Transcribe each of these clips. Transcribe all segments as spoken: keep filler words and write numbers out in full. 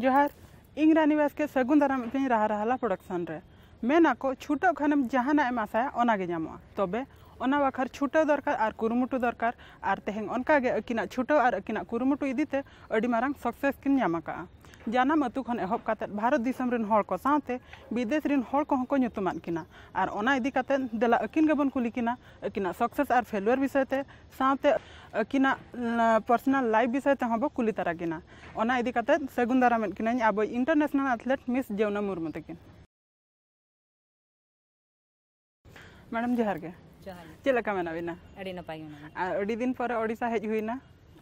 ᱡᱚᱦᱟᱨ, ᱤᱧ ᱨᱟᱱᱤ ᱵᱟᱥᱠᱮ, ᱥᱟᱹᱜᱩᱱ ᱫᱟᱨᱟᱢ ᱮᱫ ᱯᱮᱭᱟᱹᱧ ᱨᱟᱦᱟ ᱨᱟᱦᱟᱞᱟ ᱯᱨᱚᱰᱟᱠᱥᱚᱱ ᱨᱮ᱾ ᱢᱮᱱ ᱟᱠᱚ, ᱪᱷᱩᱴᱟᱹᱣ ᱠᱷᱟᱱᱮᱢ ᱡᱟᱦᱟᱱᱟᱜ ᱮᱢ ᱟᱥᱟᱭᱟ, ᱚᱱᱟ ᱜᱮ ᱧᱟᱢᱚᱜᱼᱟ᱾ ᱛᱚᱵᱮ ᱚᱱᱟ ᱵᱟᱠᱷᱨᱟ ᱪᱷᱩᱴᱟᱹᱣ ᱫᱚᱨᱠᱟᱨ ᱟᱨ ᱠᱩᱨᱩᱢᱩᱴᱩ ᱫᱚᱨᱠᱟᱨ᱾ ᱟᱨ ᱛᱮᱦᱮᱧ ᱚᱱᱠᱟ ᱜᱮ ᱟᱹᱠᱤᱱᱟᱜ ᱪᱷᱩᱴᱟᱹᱣ ᱟᱨ ᱟᱹᱠᱤᱱᱟᱜ ᱠᱩᱨᱩᱢᱩᱴᱩ ᱤᱫᱤ ᱛᱮ ᱟᱹᱰᱤ ᱢᱟᱨᱟᱝ ᱥᱟᱠᱥᱮᱥ ᱠᱤᱱ ᱧᱟᱢ ᱟᱠᱟᱫᱼᱟ᱾ ᱡᱟᱱᱟᱢ ᱟᱹᱛᱩ ᱠᱷᱚᱱ ᱮᱦᱚᱵ ᱠᱟᱛᱮ ᱵᱷᱟᱨᱚᱛ ᱫᱤᱥᱚᱢ ᱨᱮᱱ ᱦᱚᱲ ᱠᱚ ᱥᱟᱶᱛᱮ ᱵᱤᱫᱮᱥ ᱨᱮᱱ ᱦᱚᱲ ᱠᱚᱦᱚᱸ ᱠᱚ ᱧᱩᱛᱩᱢᱟᱫ ᱠᱤᱱᱟ᱾ ᱟᱨ ᱚᱱᱟ ᱤᱫᱤ ᱠᱟᱛᱮ ᱫᱮᱞᱟ ᱟᱹᱠᱤᱱ ᱜᱮᱵᱚᱱ ᱠᱩᱞᱤ ᱠᱤᱱᱟ, ᱟᱹᱠᱤᱱᱟᱜ ᱥᱟᱠᱥᱮᱥ ᱟᱨ ᱯᱷᱮᱞᱩᱣᱟᱨ ᱵᱤᱥᱚᱭ ᱛᱮ, ᱥᱟᱶᱛᱮ ᱟᱹᱠᱤᱱᱟᱜ ᱯᱟᱨᱥᱚᱱᱟᱞ ᱞᱟᱭᱤᱯᱷ ᱵᱤᱥᱚᱭ ᱛᱮᱦᱚᱸ ᱵᱚ ᱠᱩᱞᱤ ᱛᱟᱨᱟ ᱠᱤᱱᱟ᱾ ᱚᱱᱟ ᱤᱫᱤ ᱠᱟᱛᱮ ᱥᱟᱹᱜᱩᱱ ᱫᱟᱨᱟᱢᱮᱫ ᱠᱤᱱᱟᱹᱧ ᱟᱵᱚ ᱤᱱᱴᱟᱨᱱᱮᱥᱱᱟᱞ ᱟᱛᱷᱞᱮᱴ ᱢᱤᱥ ᱡᱟᱹᱣᱱᱟ ᱢᱩᱨᱢᱩ ᱛᱟᱹᱠᱤᱱ᱾ ᱢᱮᱰᱟᱢ, ᱡᱚᱦᱟᱨ ᱜᱮ᱾ ᱡᱚᱦᱟᱨ ᱜᱮ᱾ ᱪᱮᱫ ᱞᱮᱠᱟ ᱢᱮᱱᱟᱜ ᱵᱤᱱᱟ? ᱟᱹᱰᱤ ᱱᱟᱯᱟᱭ ᱜᱮ ᱢᱮᱱᱟᱜ ᱞᱤᱧᱟ᱾ ᱟᱨ ᱟᱹᱰᱤ ᱫᱤᱱ ᱯᱚᱨᱮ ᱳᱰᱤᱥᱟ ᱦᱮᱡ ᱦᱩᱭᱱᱟ,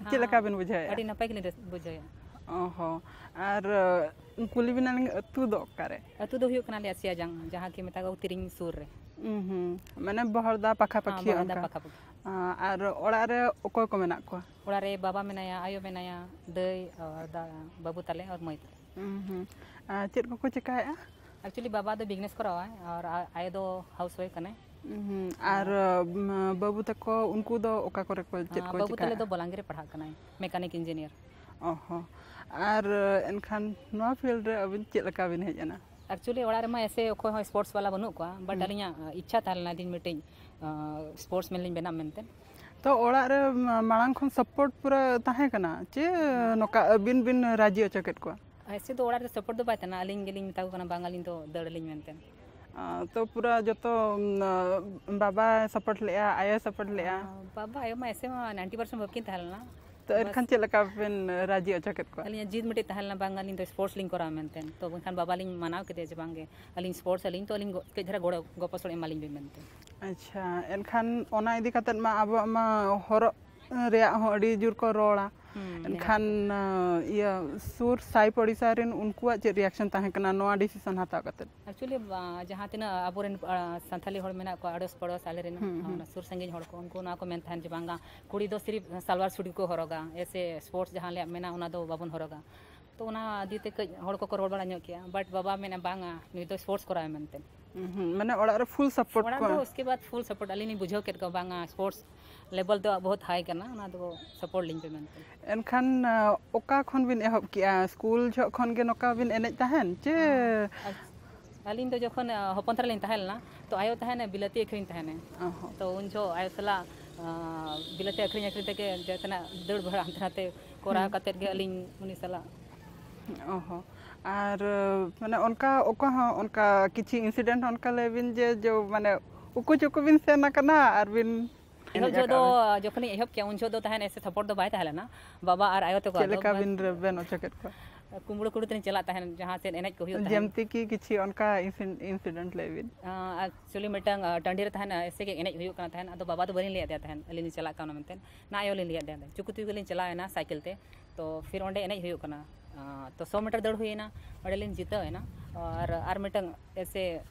ᱪᱮᱫ ᱞᱮᱠᱟ ᱵᱤᱱ ᱵᱩᱡᱷᱟᱹᱣᱮᱫᱼᱟ? ᱟᱹᱰᱤ ᱱᱟᱯᱟᱭ ᱜᱮᱞᱤᱧ ᱨᱟᱹᱥ-, ᱵᱩᱡᱷᱟᱹᱣᱮᱫᱼᱟ᱾ ᱚ ᱦᱚᱸ᱾ ᱟᱨ, ᱟᱹ, ᱠᱩᱞᱤ ᱵᱤᱱᱟᱞᱤᱧ, ᱟᱹᱛᱩ ᱫᱚ ᱚᱠᱟᱨᱮ? ᱟᱹᱛᱩ ᱫᱚ ᱦᱩᱭᱩᱜ ᱠᱟᱱᱟ ᱟᱞᱮᱭᱟᱜ ᱥᱤᱭᱟᱡᱟᱝ, ᱡᱟᱦᱟᱸ ᱠᱤ ᱢᱮᱛᱟᱜᱟᱠᱚ ᱛᱤᱨᱤᱝ ᱥᱩᱨ ᱨᱮ᱾ ᱩᱸ ᱦᱩᱸ᱾ ᱢᱟᱱᱮ ᱵᱚᱦᱚᱲᱫᱟ ᱯᱟᱠᱷᱟ ᱦᱮᱸ, ᱯᱟᱹᱠᱷᱤ ᱵᱚᱦᱚᱲᱫᱟ ᱚᱱᱠᱟ᱾ ᱯᱟᱠᱷᱟ ᱯᱟᱹᱠᱷᱤ᱾ ᱟᱸ, ᱟᱨ ᱚᱲᱟᱜ ᱨᱮ ᱚᱠᱚᱭ ᱠᱚ ᱢᱮᱱᱟᱜ ᱠᱚᱣᱟ? ᱚᱲᱟᱜ ᱨᱮ ᱵᱟᱵᱟ ᱢᱮᱱᱟᱭᱟ, ᱟᱭᱳ ᱢᱮᱱᱟᱭᱟ, ᱫᱟᱹᱭ ᱟᱨ ᱫᱟ-, ᱵᱟᱹᱵᱩ ᱛᱟᱞᱮ ᱟᱨ ᱢᱟᱹᱭ ᱛᱟᱞᱮ᱾ ᱩᱸ ᱦᱩᱸ᱾ ᱟᱨ ᱪᱮᱫ ᱠᱚᱠᱚ ᱪᱮᱠᱟᱭᱮᱫᱼᱟ? Actually, ᱵᱟᱵᱟ ᱫᱚ business ᱠᱚᱨᱟᱣᱟᱭ ᱟᱨ ᱟ-, ᱟᱭᱳ ᱫᱚ house wife ᱠᱟᱱᱟᱭ᱾ ᱩᱸ ᱦᱩᱸ᱾ ᱟᱨ, ᱟᱨ, ᱩᱢ, ᱵᱟᱹᱵᱩ ᱛᱟᱠᱚ, ᱩᱱᱠᱩ ᱫᱚ ᱚᱠᱟ ᱠᱚᱨᱮ ᱠᱚ, ᱪᱮᱫ ᱟᱸ, ᱠᱚ ᱵᱟᱹᱵᱩ ᱛᱟᱞᱮ ᱪᱮᱠᱟᱭᱮᱫᱼᱟ? ᱫᱚ ᱵᱚᱞᱟᱝᱜᱤᱨ ᱨᱮ ᱯᱟᱲᱦᱟᱜ ᱠᱟᱱᱟᱭ, mechanic engineer᱾ ᱚ ᱦᱚᱸ᱾ ᱟᱨ, ᱮᱱᱠᱷᱟᱱ ᱱᱚᱣᱟ field ᱨᱮ ᱟᱹᱵᱤᱱ ᱪᱮᱫ ᱞᱮᱠᱟ ᱵᱤᱱ ᱦᱮᱡ ᱮᱱᱟ? Actually, ᱚᱲᱟᱜ ᱨᱮᱢᱟ ᱮᱥᱮ ᱚᱠᱚᱭ ᱦᱚᱸ sports ᱵᱟᱞᱟ ᱵᱟᱹᱱᱩᱜ ᱠᱚᱣᱟ, but ᱦᱩᱸ᱾ ᱟᱹᱞᱤᱧᱟᱜ, ᱟᱸ, ᱤᱪᱪᱷᱟ ᱛᱟᱦᱮᱸ ᱞᱮᱱᱟ ᱟᱹᱞᱤᱧ ᱢᱤᱫᱴᱤᱡ, ᱟᱸ, sports man ᱞᱤᱧ ᱵᱮᱱᱟᱜ ᱢᱮᱱᱛᱮ᱾ ᱛᱚ, ᱚᱲᱟᱜ ᱨᱮ ᱢᱟ-, ᱢᱟᱲᱟᱝ ᱠᱷᱚᱱ support ᱯᱩᱨᱟᱹ ᱛᱟᱦᱮᱸ ᱠᱟᱱᱟ ᱪᱮ ᱱᱚᱝᱠᱟ ᱟᱹᱵᱤᱱ ᱵᱤᱱ ᱨᱟᱡᱤ ᱦᱚᱪᱚ ᱠᱮᱫ ᱠᱚᱣᱟ? ᱮᱥᱮ ᱫᱚ ᱚᱲᱟᱜ ᱨᱮ support ᱫᱚ ᱵᱟᱭ ᱛᱟᱦᱮᱱᱟ, ᱟᱹᱞᱤᱧ ᱜᱮᱞᱤᱧ ᱢᱮᱛᱟ ᱠᱚ ᱠᱟᱱᱟ, "ᱵᱟᱝ, ᱟᱹᱞᱤᱧ ᱫᱚ ᱫᱟᱹᱲ ᱟᱹᱞᱤᱧ" ᱢᱮᱱᱛᱮ᱾ ᱟᱸ, ᱛᱚ ᱯᱩᱨᱟᱹ ᱡᱚᱛᱚ, ᱩᱢ, ᱵᱟᱵᱟᱭ support ᱞᱮᱫᱼᱟ, ᱟᱭᱳᱭ support ᱞᱮᱫᱼᱟ? ᱟᱸ, ᱵᱟᱵᱟ ᱟᱭᱳ ᱢᱟ ᱮᱥᱮ ᱢᱟ ninety percent ᱵᱟᱹᱠᱤᱱ ᱛᱟᱦᱮᱸ ᱞᱮᱱᱟ᱾ ᱛᱚ ᱵᱟᱥ᱾ ᱮᱱᱠᱷᱟᱱ ᱪᱮᱫ ᱞᱮᱠᱟ ᱵᱮᱱ ᱨᱟᱡᱤ ᱦᱚᱪᱚ ᱠᱮᱫ ᱠᱚᱣᱟ? ᱟᱹᱞᱤᱧᱟᱜ ᱡᱤᱫ ᱢᱤᱫᱴᱮᱡ ᱛᱟᱦᱮᱸ ᱞᱮᱱᱟ, "ᱵᱟᱝ, ᱟᱹᱞᱤᱧ ᱫᱚ sports ᱞᱤᱧ ᱠᱚᱨᱟᱣᱟ" ᱢᱮᱱᱛᱮ᱾ ᱛᱚ ᱢᱮᱱᱠᱷᱟᱱ ᱵᱟᱵᱟ ᱞᱤᱧ ᱢᱟᱱᱟᱣ ᱠᱮᱫᱮᱭᱟ ᱡᱮ, "ᱵᱟᱝ ᱜᱮ, ᱟᱹᱞᱤᱧ sports ᱟᱹᱞᱤᱧ ᱛᱚ ᱟᱹᱞᱤᱧ ᱜᱚ-, ᱠᱟᱹᱡ ᱫᱷᱟᱨᱟ ᱜᱚᱲᱚ ᱜᱚᱯᱚᱥᱚᱲ ᱮᱢᱟᱞᱤᱧ ᱵᱮᱱ" ᱢᱮᱱᱛᱮ᱾ ᱟᱪᱪᱷᱟ, ᱮᱱᱠᱷᱟᱱ ᱚᱱᱟ ᱤᱫᱤ ᱠᱟᱛᱮᱫ ᱢᱟ ᱟᱵᱚᱣᱟᱜ ᱢᱟ ᱦᱚᱨᱚᱜ ᱨᱮᱭᱟᱜ ᱦᱚᱸ ᱟᱹᱰᱤ ᱡᱳᱨ ᱠᱚ ᱨᱚᱲᱟ᱾ ᱦᱩᱸ, ᱮᱱᱠᱷᱟᱱ, ᱱᱤᱦᱟᱹᱛ᱾ ᱟᱸ, ᱤᱭᱟᱹ, ᱥᱩᱨ ᱥᱟᱭ ᱯᱚᱲᱤᱥᱟ ᱨᱮᱱ ᱩᱱᱠᱩᱣᱟᱜ ᱪᱮᱫ reaction ᱛᱟᱦᱮᱸ ᱠᱟᱱᱟ ᱱᱚᱣᱟ decision ᱦᱟᱛᱟᱣ ᱠᱟᱛᱮᱫ? Actually, ᱵᱟ-, ᱡᱟᱦᱟᱸ ᱛᱤᱱᱟᱹᱜ ᱟᱵᱚᱨᱮᱱ, ᱟᱸ, ᱥᱟᱱᱛᱟᱞᱤ ᱦᱚᱲ ᱢᱮᱱᱟᱜ ᱠᱚᱣᱟ ᱟᱲᱳᱥ ᱯᱟᱲᱳᱥ ᱟᱞᱮᱨᱮᱱ, ᱦᱩᱸ, ᱦᱩᱸ᱾ ᱚᱱᱟ ᱥᱩᱨ ᱥᱟᱺᱜᱤᱧ ᱦᱚᱲ ᱠᱚ, ᱩᱱᱠᱩ ᱱᱚᱣᱟ ᱠᱚ ᱢᱮᱱ ᱛᱟᱦᱮᱱ ᱡᱮ, "ᱵᱟᱝᱟ, ᱠᱩᱲᱤ ᱫᱚ ᱥᱤᱨᱤᱯ ᱥᱟᱞᱣᱟᱨ ᱥᱩᱴ ᱜᱮᱠᱚ ᱦᱚᱨᱚᱜᱟ, ᱮᱥᱮ sports ᱡᱟᱦᱟᱸ ᱟᱞᱮᱭᱟᱜ ᱢᱮᱱᱟᱜᱼᱟ, ᱚᱱᱟ ᱫᱚ ᱵᱟᱵᱚᱱ ᱦᱚᱨᱚᱜᱟ᱾" ᱛᱚ ᱚᱱᱟ ᱤᱫᱤ ᱛᱮ ᱠᱟᱹᱡ ᱦᱚᱲ ᱠᱚᱠᱚ ᱨᱚᱲ ᱵᱟᱲᱟ ᱧᱚᱜ ᱠᱮᱜᱼᱟ, but ᱵᱟᱵᱟ ᱢᱮᱱᱟ, "ᱵᱟᱝᱟ, ᱱᱩᱭ ᱫᱚ sports ᱠᱚᱨᱟᱣᱟ" ᱢᱮᱱᱛᱮ᱾ ᱦᱩᱸ, ᱦᱩᱸ, ᱢᱟᱱᱮ ᱚᱲᱟᱜ ᱨᱮ full support ᱚᱲᱟᱜ ᱠᱚ? ᱫᱚ ᱩᱥᱠᱮ ᱵᱟᱫ full support, ᱟᱹᱞᱤᱧ ᱞᱤᱧ ᱵᱩᱡᱷᱟᱹᱣ ᱠᱮᱫ ᱠᱚᱣᱟ, ᱵᱟᱝᱟ, sports ᱞᱮᱵᱮᱞ ᱫᱚ ᱵᱚᱦᱩᱛ ᱦᱟᱭ ᱠᱟᱱᱟ, ᱚᱱᱟ ᱫᱚ ᱥᱟᱯᱳᱨᱴ ᱞᱤᱧ ᱯᱮ ᱢᱮᱱᱛᱮ᱾ ᱮᱱᱠᱷᱟᱱ ᱚᱠᱟ ᱠᱷᱚᱱ ᱵᱤᱱ ᱮᱦᱚᱵ ᱠᱮᱜᱼᱟ? ᱥᱠᱩᱞ ᱡᱚᱦᱚᱜ ᱠᱷᱚᱱ ᱜᱮ ᱱᱚᱝᱠᱟ ᱵᱤᱱ ᱮᱱᱮᱡ ᱛᱟᱦᱮᱱ ᱪᱮ? ᱟᱹᱞᱤᱧ ᱫᱚ ᱡᱚᱠᱷᱚᱱ ᱦᱚᱯᱚᱱ ᱫᱷᱟᱨᱟ ᱞᱤᱧ ᱛᱟᱦᱮᱸ ᱞᱮᱱᱟ, ᱛᱚ ᱟᱭᱳ ᱛᱟᱦᱮᱱ ᱵᱤᱞᱟᱹᱛᱤ ᱟᱹᱠᱷᱨᱤᱧ ᱛᱟᱦᱮᱱᱮ᱾ ᱛᱚ ᱩᱱ ᱡᱚᱦᱚᱜ ᱟᱭᱳ ᱥᱟᱞᱟᱜ ᱵᱤᱞᱟᱹᱛᱤ ᱟᱹᱠᱷᱨᱤᱧ ᱟᱹᱠᱷᱨᱤᱧ ᱛᱮᱜᱮ ᱡᱮᱛᱮᱱᱟᱜ ᱫᱟᱹᱲ ᱵᱟᱲᱟ ᱦᱟᱱᱛᱮ ᱱᱟᱛᱮ ᱠᱚᱨᱟᱣ ᱠᱟᱛᱮᱫ ᱜᱮ ᱟᱹᱞᱤᱧ ᱩᱱᱤ ᱥᱟᱞᱟᱜ᱾ ᱚ ᱦᱚᱸ᱾ ᱟᱨ ᱢᱟᱱᱮ ᱚᱱᱠᱟ ᱚᱠᱟ ᱦᱚᱸ ᱚᱱᱠᱟ ᱠᱤᱪᱷᱤ ᱤᱱᱥᱤᱰᱮᱱᱴ ᱚᱱᱠᱟ ᱞᱟᱹᱭ ᱵᱤᱱ ᱡᱮ, ᱡᱮ ᱢᱟᱱᱮ ᱩᱠᱩ ᱪᱩᱠᱩ ᱵᱤᱱ ᱥᱮᱱ ᱟᱠᱟᱱᱟ ᱟᱨ ᱵᱤᱱ ᱮᱦᱚᱵ ᱮᱱᱮᱡ ᱡᱚᱦᱚᱜ ᱫᱚ, ᱟᱠᱟᱫᱼᱟ? ᱡᱚᱠᱷᱚᱱᱤᱧ ᱮᱦᱚᱵ ᱠᱮᱜᱼᱟ, ᱩᱱ ᱡᱚᱦᱚᱜ ᱫᱚ ᱛᱟᱦᱮᱱ ᱮᱥᱮ ᱥᱟᱯᱳᱨᱴ ᱫᱚ ᱵᱟᱭ ᱛᱟᱦᱮᱸ ᱞᱮᱱᱟ᱾ ᱵᱟᱵᱟ ᱟᱨ ᱟᱭᱳ ᱛᱟᱠᱚᱣᱟᱜ ᱪᱮᱫ ᱫᱚ ᱞᱮᱠᱟ ᱵᱟᱥ ᱵᱤᱱ ᱨᱮᱵᱮᱱ ᱚᱪᱚ ᱠᱮᱫ ᱠᱚᱣᱟ? ᱠᱩᱢᱵᱽᱲᱩ ᱠᱩᱢᱵᱽᱲᱩ ᱛᱮᱞᱤᱧ ᱪᱟᱞᱟᱜ ᱛᱟᱦᱮᱱ ᱡᱟᱦᱟᱸ ᱥᱮᱫ ᱮᱱᱮᱡ ᱠᱚ ᱦᱩᱭᱩᱜ ᱛᱟᱦᱮᱱ᱾ ᱡᱮᱢᱛᱤ ᱠᱤ ᱠᱤᱪᱷᱤ ᱚᱱᱠᱟ ᱤᱱᱥᱤᱰᱮᱱᱴ ᱞᱟᱹᱭ ᱵᱤᱱ᱾ ᱟᱸ, ᱮᱠᱪᱩᱭᱮᱞᱤ ᱢᱤᱫᱴᱟᱝ, ᱟᱸ, ᱴᱟᱺᱰᱤ ᱨᱮ ᱛᱟᱦᱮᱱ, ᱮᱥᱮ ᱜᱮ ᱮᱱᱮᱡ ᱦᱩᱭᱩᱜ ᱠᱟᱱᱟ ᱛᱟᱦᱮᱱ᱾ ᱟᱫᱚ ᱵᱟᱵᱟ ᱫᱚ ᱵᱟᱹᱞᱤᱧ ᱞᱟᱹᱭ ᱟᱫᱮᱭᱟ ᱛᱟᱦᱮᱱ, ᱟᱹᱞᱤᱧ ᱞᱤᱧ ᱪᱟᱞᱟᱜ ᱠᱟᱱᱟ ᱢᱮᱱᱛᱮ᱾ ᱱᱟ ᱟᱭᱳ ᱞᱤᱧ ᱞᱟᱹᱭ ᱟᱫᱮᱭᱟ, ᱪᱩᱠᱩ ᱛᱩᱭᱩ ᱜᱮᱞᱤᱧ ᱪᱟᱞᱟᱣ ᱮᱱᱟ ᱥᱟᱭᱠᱮᱞ ᱛᱮ᱾ ᱛᱚ ᱯᱷᱤᱨ ᱚᱸᱰᱮ ᱮᱱᱮᱡ ᱦᱩᱭᱩᱜ ᱠᱟᱱᱟ᱾ ᱟᱸ, ᱛᱚ ᱥᱚ ᱢᱤᱴᱟᱨ ᱫᱟᱹᱲ ᱦᱩᱭᱮᱱᱟ, ᱚᱸᱰᱮ ᱞᱤᱧ ᱡᱤᱛᱟᱹᱣ ᱮᱱᱟ᱾ ᱟᱨ, ᱟᱨ ᱢᱤᱫᱴᱟᱝ ᱮᱥᱮ,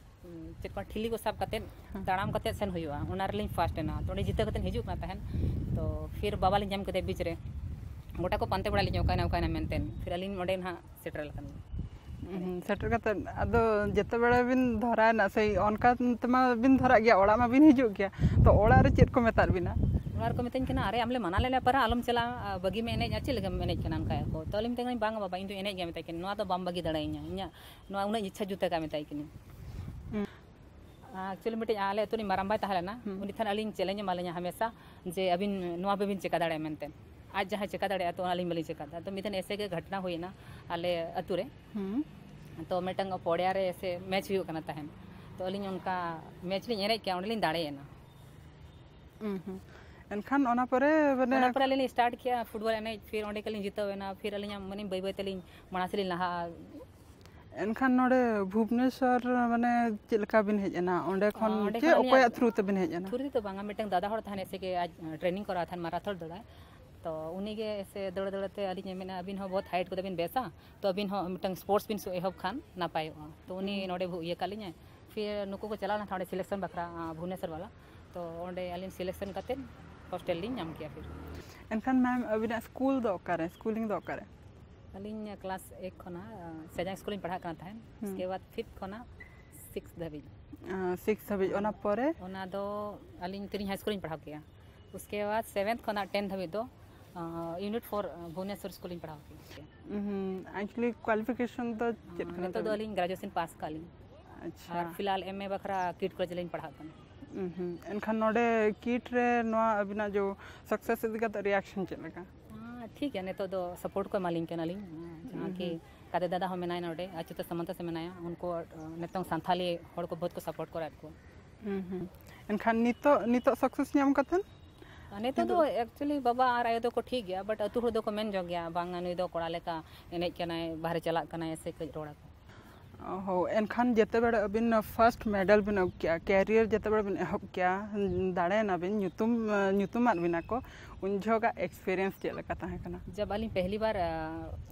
ᱩᱸ, ᱪᱮᱫ ᱠᱚ ᱴᱷᱤᱞᱤ ᱠᱚ ᱥᱟᱵ ᱠᱟᱛᱮᱫ ᱦᱮᱸ᱾ ᱛᱟᱲᱟᱢ ᱠᱟᱛᱮᱫ ᱥᱮᱱ ᱦᱩᱭᱩᱜᱼᱟ, ᱚᱱᱟ ᱨᱮᱞᱤᱧ ᱯᱷᱟᱥᱴ ᱮᱱᱟ᱾ ᱛᱚ ᱚᱸᱰᱮ ᱡᱤᱛᱟᱹᱣ ᱠᱟᱛᱮᱫ ᱦᱤᱡᱩᱜ ᱠᱟᱱᱟ ᱛᱟᱦᱮᱱ᱾ ᱛᱚ ᱯᱷᱤᱨ ᱵᱟᱵᱟ ᱞᱤᱧ ᱧᱟᱢ ᱠᱮᱫᱮᱭᱟ ᱵᱤᱪ ᱨᱮ, ᱜᱚᱴᱟ ᱠᱚ ᱯᱟᱱᱛᱮ ᱵᱟᱲᱟ ᱞᱤᱧᱟ, ᱚᱠᱟᱭᱮᱱᱟ, ᱚᱠᱟᱭᱮᱱᱟ ᱢᱮᱱᱛᱮ᱾ ᱯᱷᱤᱨ ᱟᱹᱞᱤᱧ ᱚᱸᱰᱮ ᱱᱟᱦᱟᱜ ᱥᱮᱴᱮᱨ ᱟᱠᱟᱱᱟ᱾ ᱦᱩᱸ, ᱥᱮᱴᱮᱨ ᱠᱟᱛᱮᱫ ᱟᱫᱚ ᱡᱮᱛᱮ ᱵᱮᱲᱟ ᱵᱤᱱ ᱫᱷᱚᱨᱟᱭᱮᱱᱟ ᱥᱮ ᱚᱱᱠᱟ ᱛᱮᱢᱟ ᱵᱤᱱ ᱫᱷᱚᱨᱟᱜ ᱜᱮᱭᱟ, ᱚᱲᱟᱜ ᱢᱟ ᱵᱤᱱ ᱦᱤᱡᱩᱜ ᱜᱮᱭᱟ, ᱛᱚ ᱚᱲᱟᱜ ᱨᱮ ᱪᱮᱫ ᱠᱚ ᱢᱮᱛᱟᱫ ᱵᱤᱱᱟ? ᱚᱲᱟᱜ ᱨᱮᱠᱚ ᱢᱮᱛᱟᱹᱧ ᱠᱟᱱᱟ, "ᱟᱨᱮ, ᱟᱢ ᱞᱮ ᱢᱟᱱᱟ ᱞᱮᱫ ᱢᱮᱭᱟ ᱯᱟᱨᱟ, ᱟᱞᱚᱢ ᱪᱟᱞᱟᱜᱼᱟ, ᱵᱟᱹᱜᱤ ᱢᱮ ᱮᱱᱮᱡ, ᱟᱨ ᱪᱮᱫ ᱞᱟᱹᱜᱤᱫ ᱮᱢ ᱮᱱᱮᱡ ᱠᱟᱱᱟ?" ᱚᱱᱠᱟᱭᱟᱠᱚ᱾ ᱛᱚ ᱟᱹᱞᱤᱧ ᱢᱮᱛᱟ ᱠᱚ ᱠᱟᱱᱟ, "ᱵᱟᱝᱟ ᱵᱟᱵᱟ, ᱤᱧ ᱫᱚ ᱮᱱᱮᱡ ᱜᱮᱭᱟ," ᱢᱮᱛᱟᱭ ᱠᱟᱹᱱᱟᱹᱧ, "ᱱᱚᱣᱟ ᱫᱚ ᱵᱟᱢ ᱵᱟᱹᱜᱤ ᱫᱟᱲᱮᱭᱟᱹᱧᱟ, ᱤᱧᱟᱹᱜ ᱱᱚᱣᱟ ᱩᱱᱟᱹᱜ ᱤᱪᱪᱷᱟ ᱡᱩᱛᱟᱹ ᱠᱟᱜ," ᱢᱮᱛᱟᱭ ᱠᱟᱹᱱᱟᱹᱧ᱾ ᱦᱩᱸ᱾ ᱮᱠᱪᱩᱭᱮᱞᱤ ᱢᱤᱫᱴᱮᱡ ᱟᱞᱮ ᱟᱹᱛᱩ ᱨᱤᱱᱤᱡ ᱢᱟᱨᱟᱝ ᱵᱟᱭ ᱛᱟᱦᱮᱸ ᱞᱮᱱᱟ, ᱦᱩᱸ᱾ ᱩᱱᱤ ᱛᱟᱦᱮᱱ ᱟᱹᱞᱤᱧ ᱪᱮᱞᱮᱧᱡᱽ ᱮᱢᱟ ᱞᱤᱧᱟ ᱦᱟᱢᱮᱥᱟ, ᱡᱮ, "ᱟᱹᱵᱤᱱ ᱱᱚᱣᱟ ᱵᱟᱹᱵᱤᱱ ᱪᱮᱠᱟ ᱫᱟᱲᱮᱭᱟᱜᱼᱟ," ᱢᱮᱱᱛᱮ᱾ ᱟᱡ ᱡᱟᱦᱟᱸᱭ ᱪᱮᱠᱟ ᱫᱟᱲᱮᱭᱟᱜᱼᱟ, ᱛᱚ ᱚᱱᱟᱞᱤᱧ ᱵᱟᱹᱞᱤᱧ ᱪᱮᱠᱟ ᱫᱟᱲᱮᱭᱟᱜᱼᱟ᱾ ᱛᱚ ᱢᱤᱫ ᱫᱤᱱ ᱮᱥᱮ ᱜᱮ ᱜᱷᱚᱴᱱᱟ ᱦᱩᱭᱮᱱᱟ ᱟᱞᱮ ᱟᱹᱛᱩ ᱨᱮ᱾ ᱦᱩᱸ᱾ ᱛᱚ ᱢᱤᱫᱴᱟᱝ ᱯᱚᱲᱭᱟ ᱨᱮ ᱮᱥᱮ ᱢᱮᱪ ᱦᱩᱭᱩᱜ ᱠᱟᱱᱟ ᱛᱟᱦᱮᱱ᱾ ᱛᱚ ᱟᱹᱞᱤᱧ ᱚᱱᱠᱟ ᱢᱮᱪ ᱞᱤᱧ ᱮᱱᱮᱡ ᱠᱮᱜᱼᱟ, ᱚᱸᱰᱮᱞᱤᱧ ᱫᱟᱲᱮᱭᱮᱱᱟ᱾ ᱦᱩᱸ, ᱦᱩᱸ᱾ ᱮᱱᱠᱷᱟᱱ ᱚᱱᱟ ᱯᱚᱨᱮ ᱢᱟᱱᱮ ᱚᱱᱟ ᱯᱚᱨᱮ ᱟᱹᱞᱤᱧ ᱞᱤᱧ ᱥᱴᱟᱨᱴ ᱠᱮᱜᱼᱟ ᱯᱷᱩᱴᱵᱚᱞ ᱮᱱᱮᱡ, ᱯᱷᱤᱨ ᱚᱸᱰᱮ ᱜᱮᱞᱤᱧ ᱡᱤᱛᱟᱹᱣ ᱮᱱᱟ, ᱯᱷᱤᱨ ᱟᱹᱞᱤᱧᱟᱜ ᱢᱟᱱᱮ ᱵᱟᱹᱭ ᱵᱟᱹᱭ ᱛᱮᱞᱤᱧ ᱢᱟᱲᱟᱝ ᱥᱮᱫ ᱞᱤᱧ ᱞᱟᱦᱟᱜᱼᱟ᱾ ᱮᱱᱠᱷᱟᱱ ᱱᱚᱰᱮ ᱵᱷᱩᱵᱽᱱᱮᱥᱚᱨ ᱢᱟᱱᱮ ᱪᱮᱫ ᱞᱮᱠᱟ ᱵᱤᱱ ᱦᱮᱡ ᱮᱱᱟ? ᱚᱸᱰᱮ ᱠᱷᱚᱱ ᱚᱸᱰᱮ ᱪᱮ ᱠᱷᱚᱱ ᱟᱹᱞᱤᱧᱟᱜ ᱚᱠᱚᱭᱟᱜ ᱛᱷᱨᱩ ᱛᱮᱵᱤᱱ ᱦᱮᱡ ᱮᱱᱟ? ᱛᱷᱨᱩ ᱛᱮᱫᱚ ᱵᱟᱝᱟ, ᱢᱤᱫᱴᱟᱝ ᱫᱟᱫᱟ ᱦᱚᱲ ᱛᱟᱦᱮᱱ ᱮᱥᱮ ᱜᱮ ᱟᱡ ᱴᱨᱮᱱᱤᱝ ᱠᱚᱨᱟᱣ ᱛᱟᱦᱮᱱ ᱢᱟᱨᱟᱛᱷᱚᱱ ᱫᱟᱫᱟ᱾ ᱛᱚ ᱩᱱᱤ ᱜᱮ ᱮᱥᱮ ᱫᱟᱹᱲ ᱫᱟᱹᱲ ᱛᱮ ᱟᱹᱞᱤᱧ ᱮ ᱢᱮᱱᱟ, "ᱟᱹᱵᱤᱱ ᱦᱚᱸ ᱵᱚᱦᱩᱛ ᱦᱟᱭᱤᱴ ᱠᱚᱫᱚ ᱵᱤᱱ ᱵᱮᱥᱟ, ᱛᱚ ᱟᱹᱵᱤᱱ ᱦᱚᱸ ᱢᱤᱫᱴᱟᱝ ᱥᱯᱳᱨᱴᱥ ᱵᱤᱱ ᱥᱩ-, ᱮᱦᱚᱵ ᱠᱷᱟᱱ ᱱᱟᱯᱟᱭᱚᱜᱼᱟ᱾" ᱛᱚ ᱩᱱᱤ ᱦᱩᱸ᱾ ᱱᱚᱰᱮ ᱵᱷᱩ-, ᱤᱭᱟᱹ ᱠᱟᱜ ᱞᱤᱧᱟᱭ᱾ ᱯᱷᱤᱨ ᱱᱩᱠᱩ ᱠᱚ ᱪᱟᱞᱟᱣ ᱞᱮᱱ ᱛᱟᱦᱮᱸᱫ ᱚᱸᱰᱮ ᱥᱤᱞᱮᱠᱥᱚᱱ ᱵᱟᱠᱷᱨᱟ, ᱟᱸ, ᱵᱷᱩᱵᱽᱱᱮᱥᱚᱨ ᱵᱟᱞᱟ᱾ ᱛᱚ ᱚᱸᱰᱮ ᱟᱹᱞᱤᱧ ᱥᱤᱞᱮᱠᱥᱚᱱ ᱠᱟᱛᱮᱫ ᱦᱳᱥᱴᱮᱞ ᱞᱤᱧ ᱧᱟᱢ ᱠᱮᱜᱼᱟ ᱯᱷᱤᱨ᱾ ᱮᱱᱠᱷᱟᱱ ᱢᱮᱢ, ᱟᱹᱵᱤᱱᱟᱜ ᱥᱠᱩᱞ ᱫᱚ ᱚᱠᱟᱨᱮ, ᱥᱠᱩᱞᱤᱝ ᱫᱚ ᱚᱠᱟᱨᱮ? ᱟᱹᱞᱤᱧ ᱠᱞᱟᱥ ᱮᱠ ᱠᱷᱚᱱᱟᱜ, ᱟᱸ, ᱥᱮᱡᱟᱝ ᱥᱠᱩᱞ ᱞᱤᱧ ᱯᱟᱲᱦᱟᱜ ᱠᱟᱱᱟ ᱛᱟᱦᱮᱸᱫ᱾ ᱦᱩᱸ᱾ ᱩᱥᱠᱮ ᱵᱟᱫ ᱯᱷᱤᱯᱛᱷ ᱠᱷᱚᱱᱟᱜ ᱥᱤᱠᱥ ᱫᱷᱟᱹᱵᱤᱡ᱾ ᱟᱸ, ᱥᱤᱠᱥ ᱫᱷᱟᱹᱵᱤᱡ, ᱚᱱᱟ ᱯᱚᱨᱮ? ᱚᱱᱟ ᱫᱚ ᱟᱹᱞᱤᱧ ᱛᱤᱨᱤᱧ ᱦᱟᱭ ᱥᱠᱩᱞ ᱞᱤᱧ ᱯᱟᱲᱦᱟᱣ ᱠᱮᱜᱼᱟ᱾ ᱩᱥᱠᱮ ᱵᱟᱫ ᱥᱮᱵᱷᱮᱱᱛᱷ ᱠᱷᱚᱱᱟᱜ ᱴᱮᱱᱛᱷ ᱫᱷᱟᱹᱵᱤᱡ ᱫᱚ ᱤᱭᱩᱱᱤᱴ ᱯᱷᱳᱨ ᱵᱷᱩᱵᱽᱱᱮᱥᱚᱨ ᱥᱠᱩᱞ ᱞᱤᱧ ᱯᱟᱲᱦᱟᱣ ᱠᱮᱫᱟ᱾ ᱮᱠᱪᱩᱭᱮᱞᱤ ᱠᱳᱣᱟᱞᱤᱯᱷᱤᱠᱮᱥᱚᱱ ᱫᱚ ᱪᱮᱫ ᱠᱟᱱᱟ? ᱱᱤᱛᱚᱜ ᱫᱚ ᱟᱹᱞᱤᱧ ᱜᱨᱮᱡᱩᱭᱮᱥᱚᱱ ᱯᱟᱥ ᱠᱟᱜ ᱞᱤᱧ᱾ ᱟᱪᱪᱷᱟ᱾ ᱟᱨ ᱯᱷᱤᱞᱦᱟᱞ ᱮᱢ ᱮ ᱵᱟᱠᱷᱨᱟ ᱠᱤᱴ ᱠᱚᱞᱮᱡᱽ ᱞᱤᱧ ᱯᱟᱲᱦᱟᱜ ᱠᱟᱱᱟ᱾ ᱮᱱᱠᱷᱟᱱ ᱱᱚᱰᱮ ᱠᱤᱴ ᱨᱮ ᱱᱚᱣᱟ ᱟᱹᱵᱤᱱᱟᱜ ᱡᱚ ᱥᱟᱠᱥᱮᱥ ᱤᱫᱤ ᱠᱟᱛᱮ ᱨᱤᱭᱟᱠᱥᱚᱱ ᱪᱮᱫ ᱞᱮᱠᱟ? ᱴᱷᱤᱠ ᱜᱮᱭᱟ, ᱱᱤᱛᱚᱜ ᱫᱚ ᱥᱟᱯᱳᱨᱴ ᱠᱚ ᱮᱢᱟᱞᱤᱧ ᱠᱟᱱᱟᱞᱤᱧ, ᱡᱟᱦᱟᱸ ᱠᱤ ᱜᱟᱛᱮ ᱫᱟᱫᱟ ᱦᱚᱸ ᱢᱮᱱᱟᱭᱟ ᱱᱚᱰᱮ, ᱟᱪᱩᱛ ᱥᱟᱢᱟᱱᱛᱟ ᱥᱮ ᱢᱮᱱᱟᱭᱟ, ᱩᱱᱠᱩ ᱱᱤᱛᱚᱝ ᱥᱟᱱᱛᱷᱟᱞᱤ ᱦᱚᱲ ᱠᱚ ᱵᱚᱦᱩᱛ ᱠᱚ ᱥᱟᱯᱳᱨᱴ ᱠᱚᱨᱟ ᱠᱚ᱾ ᱮᱱᱠᱷᱟᱱ ᱱᱤᱛᱚᱜ ᱱᱤᱛᱚᱜ ᱥᱟᱠᱥᱮᱥ ᱧᱟᱢ ᱠᱟᱛᱮ? ᱱᱤᱛᱚᱜ ᱫᱚ ᱮᱠᱪᱩᱭᱮᱞᱤ ᱵᱟᱵᱟ ᱟᱨ ᱟᱭᱳ ᱫᱚᱠᱚ ᱴᱷᱤᱠ ᱜᱮᱭᱟ, ᱵᱟᱴ ᱟᱹᱛᱩ ᱦᱚᱲ ᱫᱚᱠᱚ ᱢᱮᱱ ᱧᱚᱜ ᱜᱮᱭᱟ, ᱵᱟᱝᱟ ᱱᱩᱭ ᱫᱚ ᱠᱚᱲᱟ ᱞᱮᱠᱟ ᱮᱱᱮᱡ ᱠᱟᱱᱟᱭ, ᱵᱟᱦᱨᱮ ᱪᱟᱞᱟᱜ ᱠᱟᱱᱟᱭ, ᱥᱮ ᱠᱟᱹᱡ ᱨᱚᱲ ᱟᱠᱚ᱾ ᱦᱳ, ᱮᱱᱠᱷᱟᱱ ᱡᱮᱛᱮ ᱵᱮᱲᱟ ᱟᱹᱵᱤᱱ ᱯᱷᱟᱥᱴ ᱢᱮᱰᱟᱞ ᱵᱤᱱ ᱟᱹᱜᱩ ᱠᱮᱜᱼᱟ, ᱠᱮᱨᱤᱭᱟᱨ ᱡᱮᱛᱮ ᱵᱮᱲᱟ ᱵᱤᱱ ᱮᱦᱚᱵ ᱠᱮᱜᱼᱟ, ᱫᱟᱲᱮᱭᱮᱱᱟ ᱵᱤᱱ, ᱧᱩᱛᱩᱢ ᱧᱩᱛᱩᱢᱟᱫ ᱵᱤᱱᱟ ᱠᱚ, ᱩᱱ ᱡᱚᱦᱚᱜᱟᱜ ᱮᱠᱥᱯᱮᱨᱤᱭᱮᱱᱥ ᱪᱮᱫ ᱞᱮᱠᱟ ᱛᱟᱦᱮᱸ ᱠᱟᱱᱟ? ᱡᱟᱵ ᱟᱹᱞᱤᱧ ᱯᱮᱦᱞᱤ ᱵᱟᱨ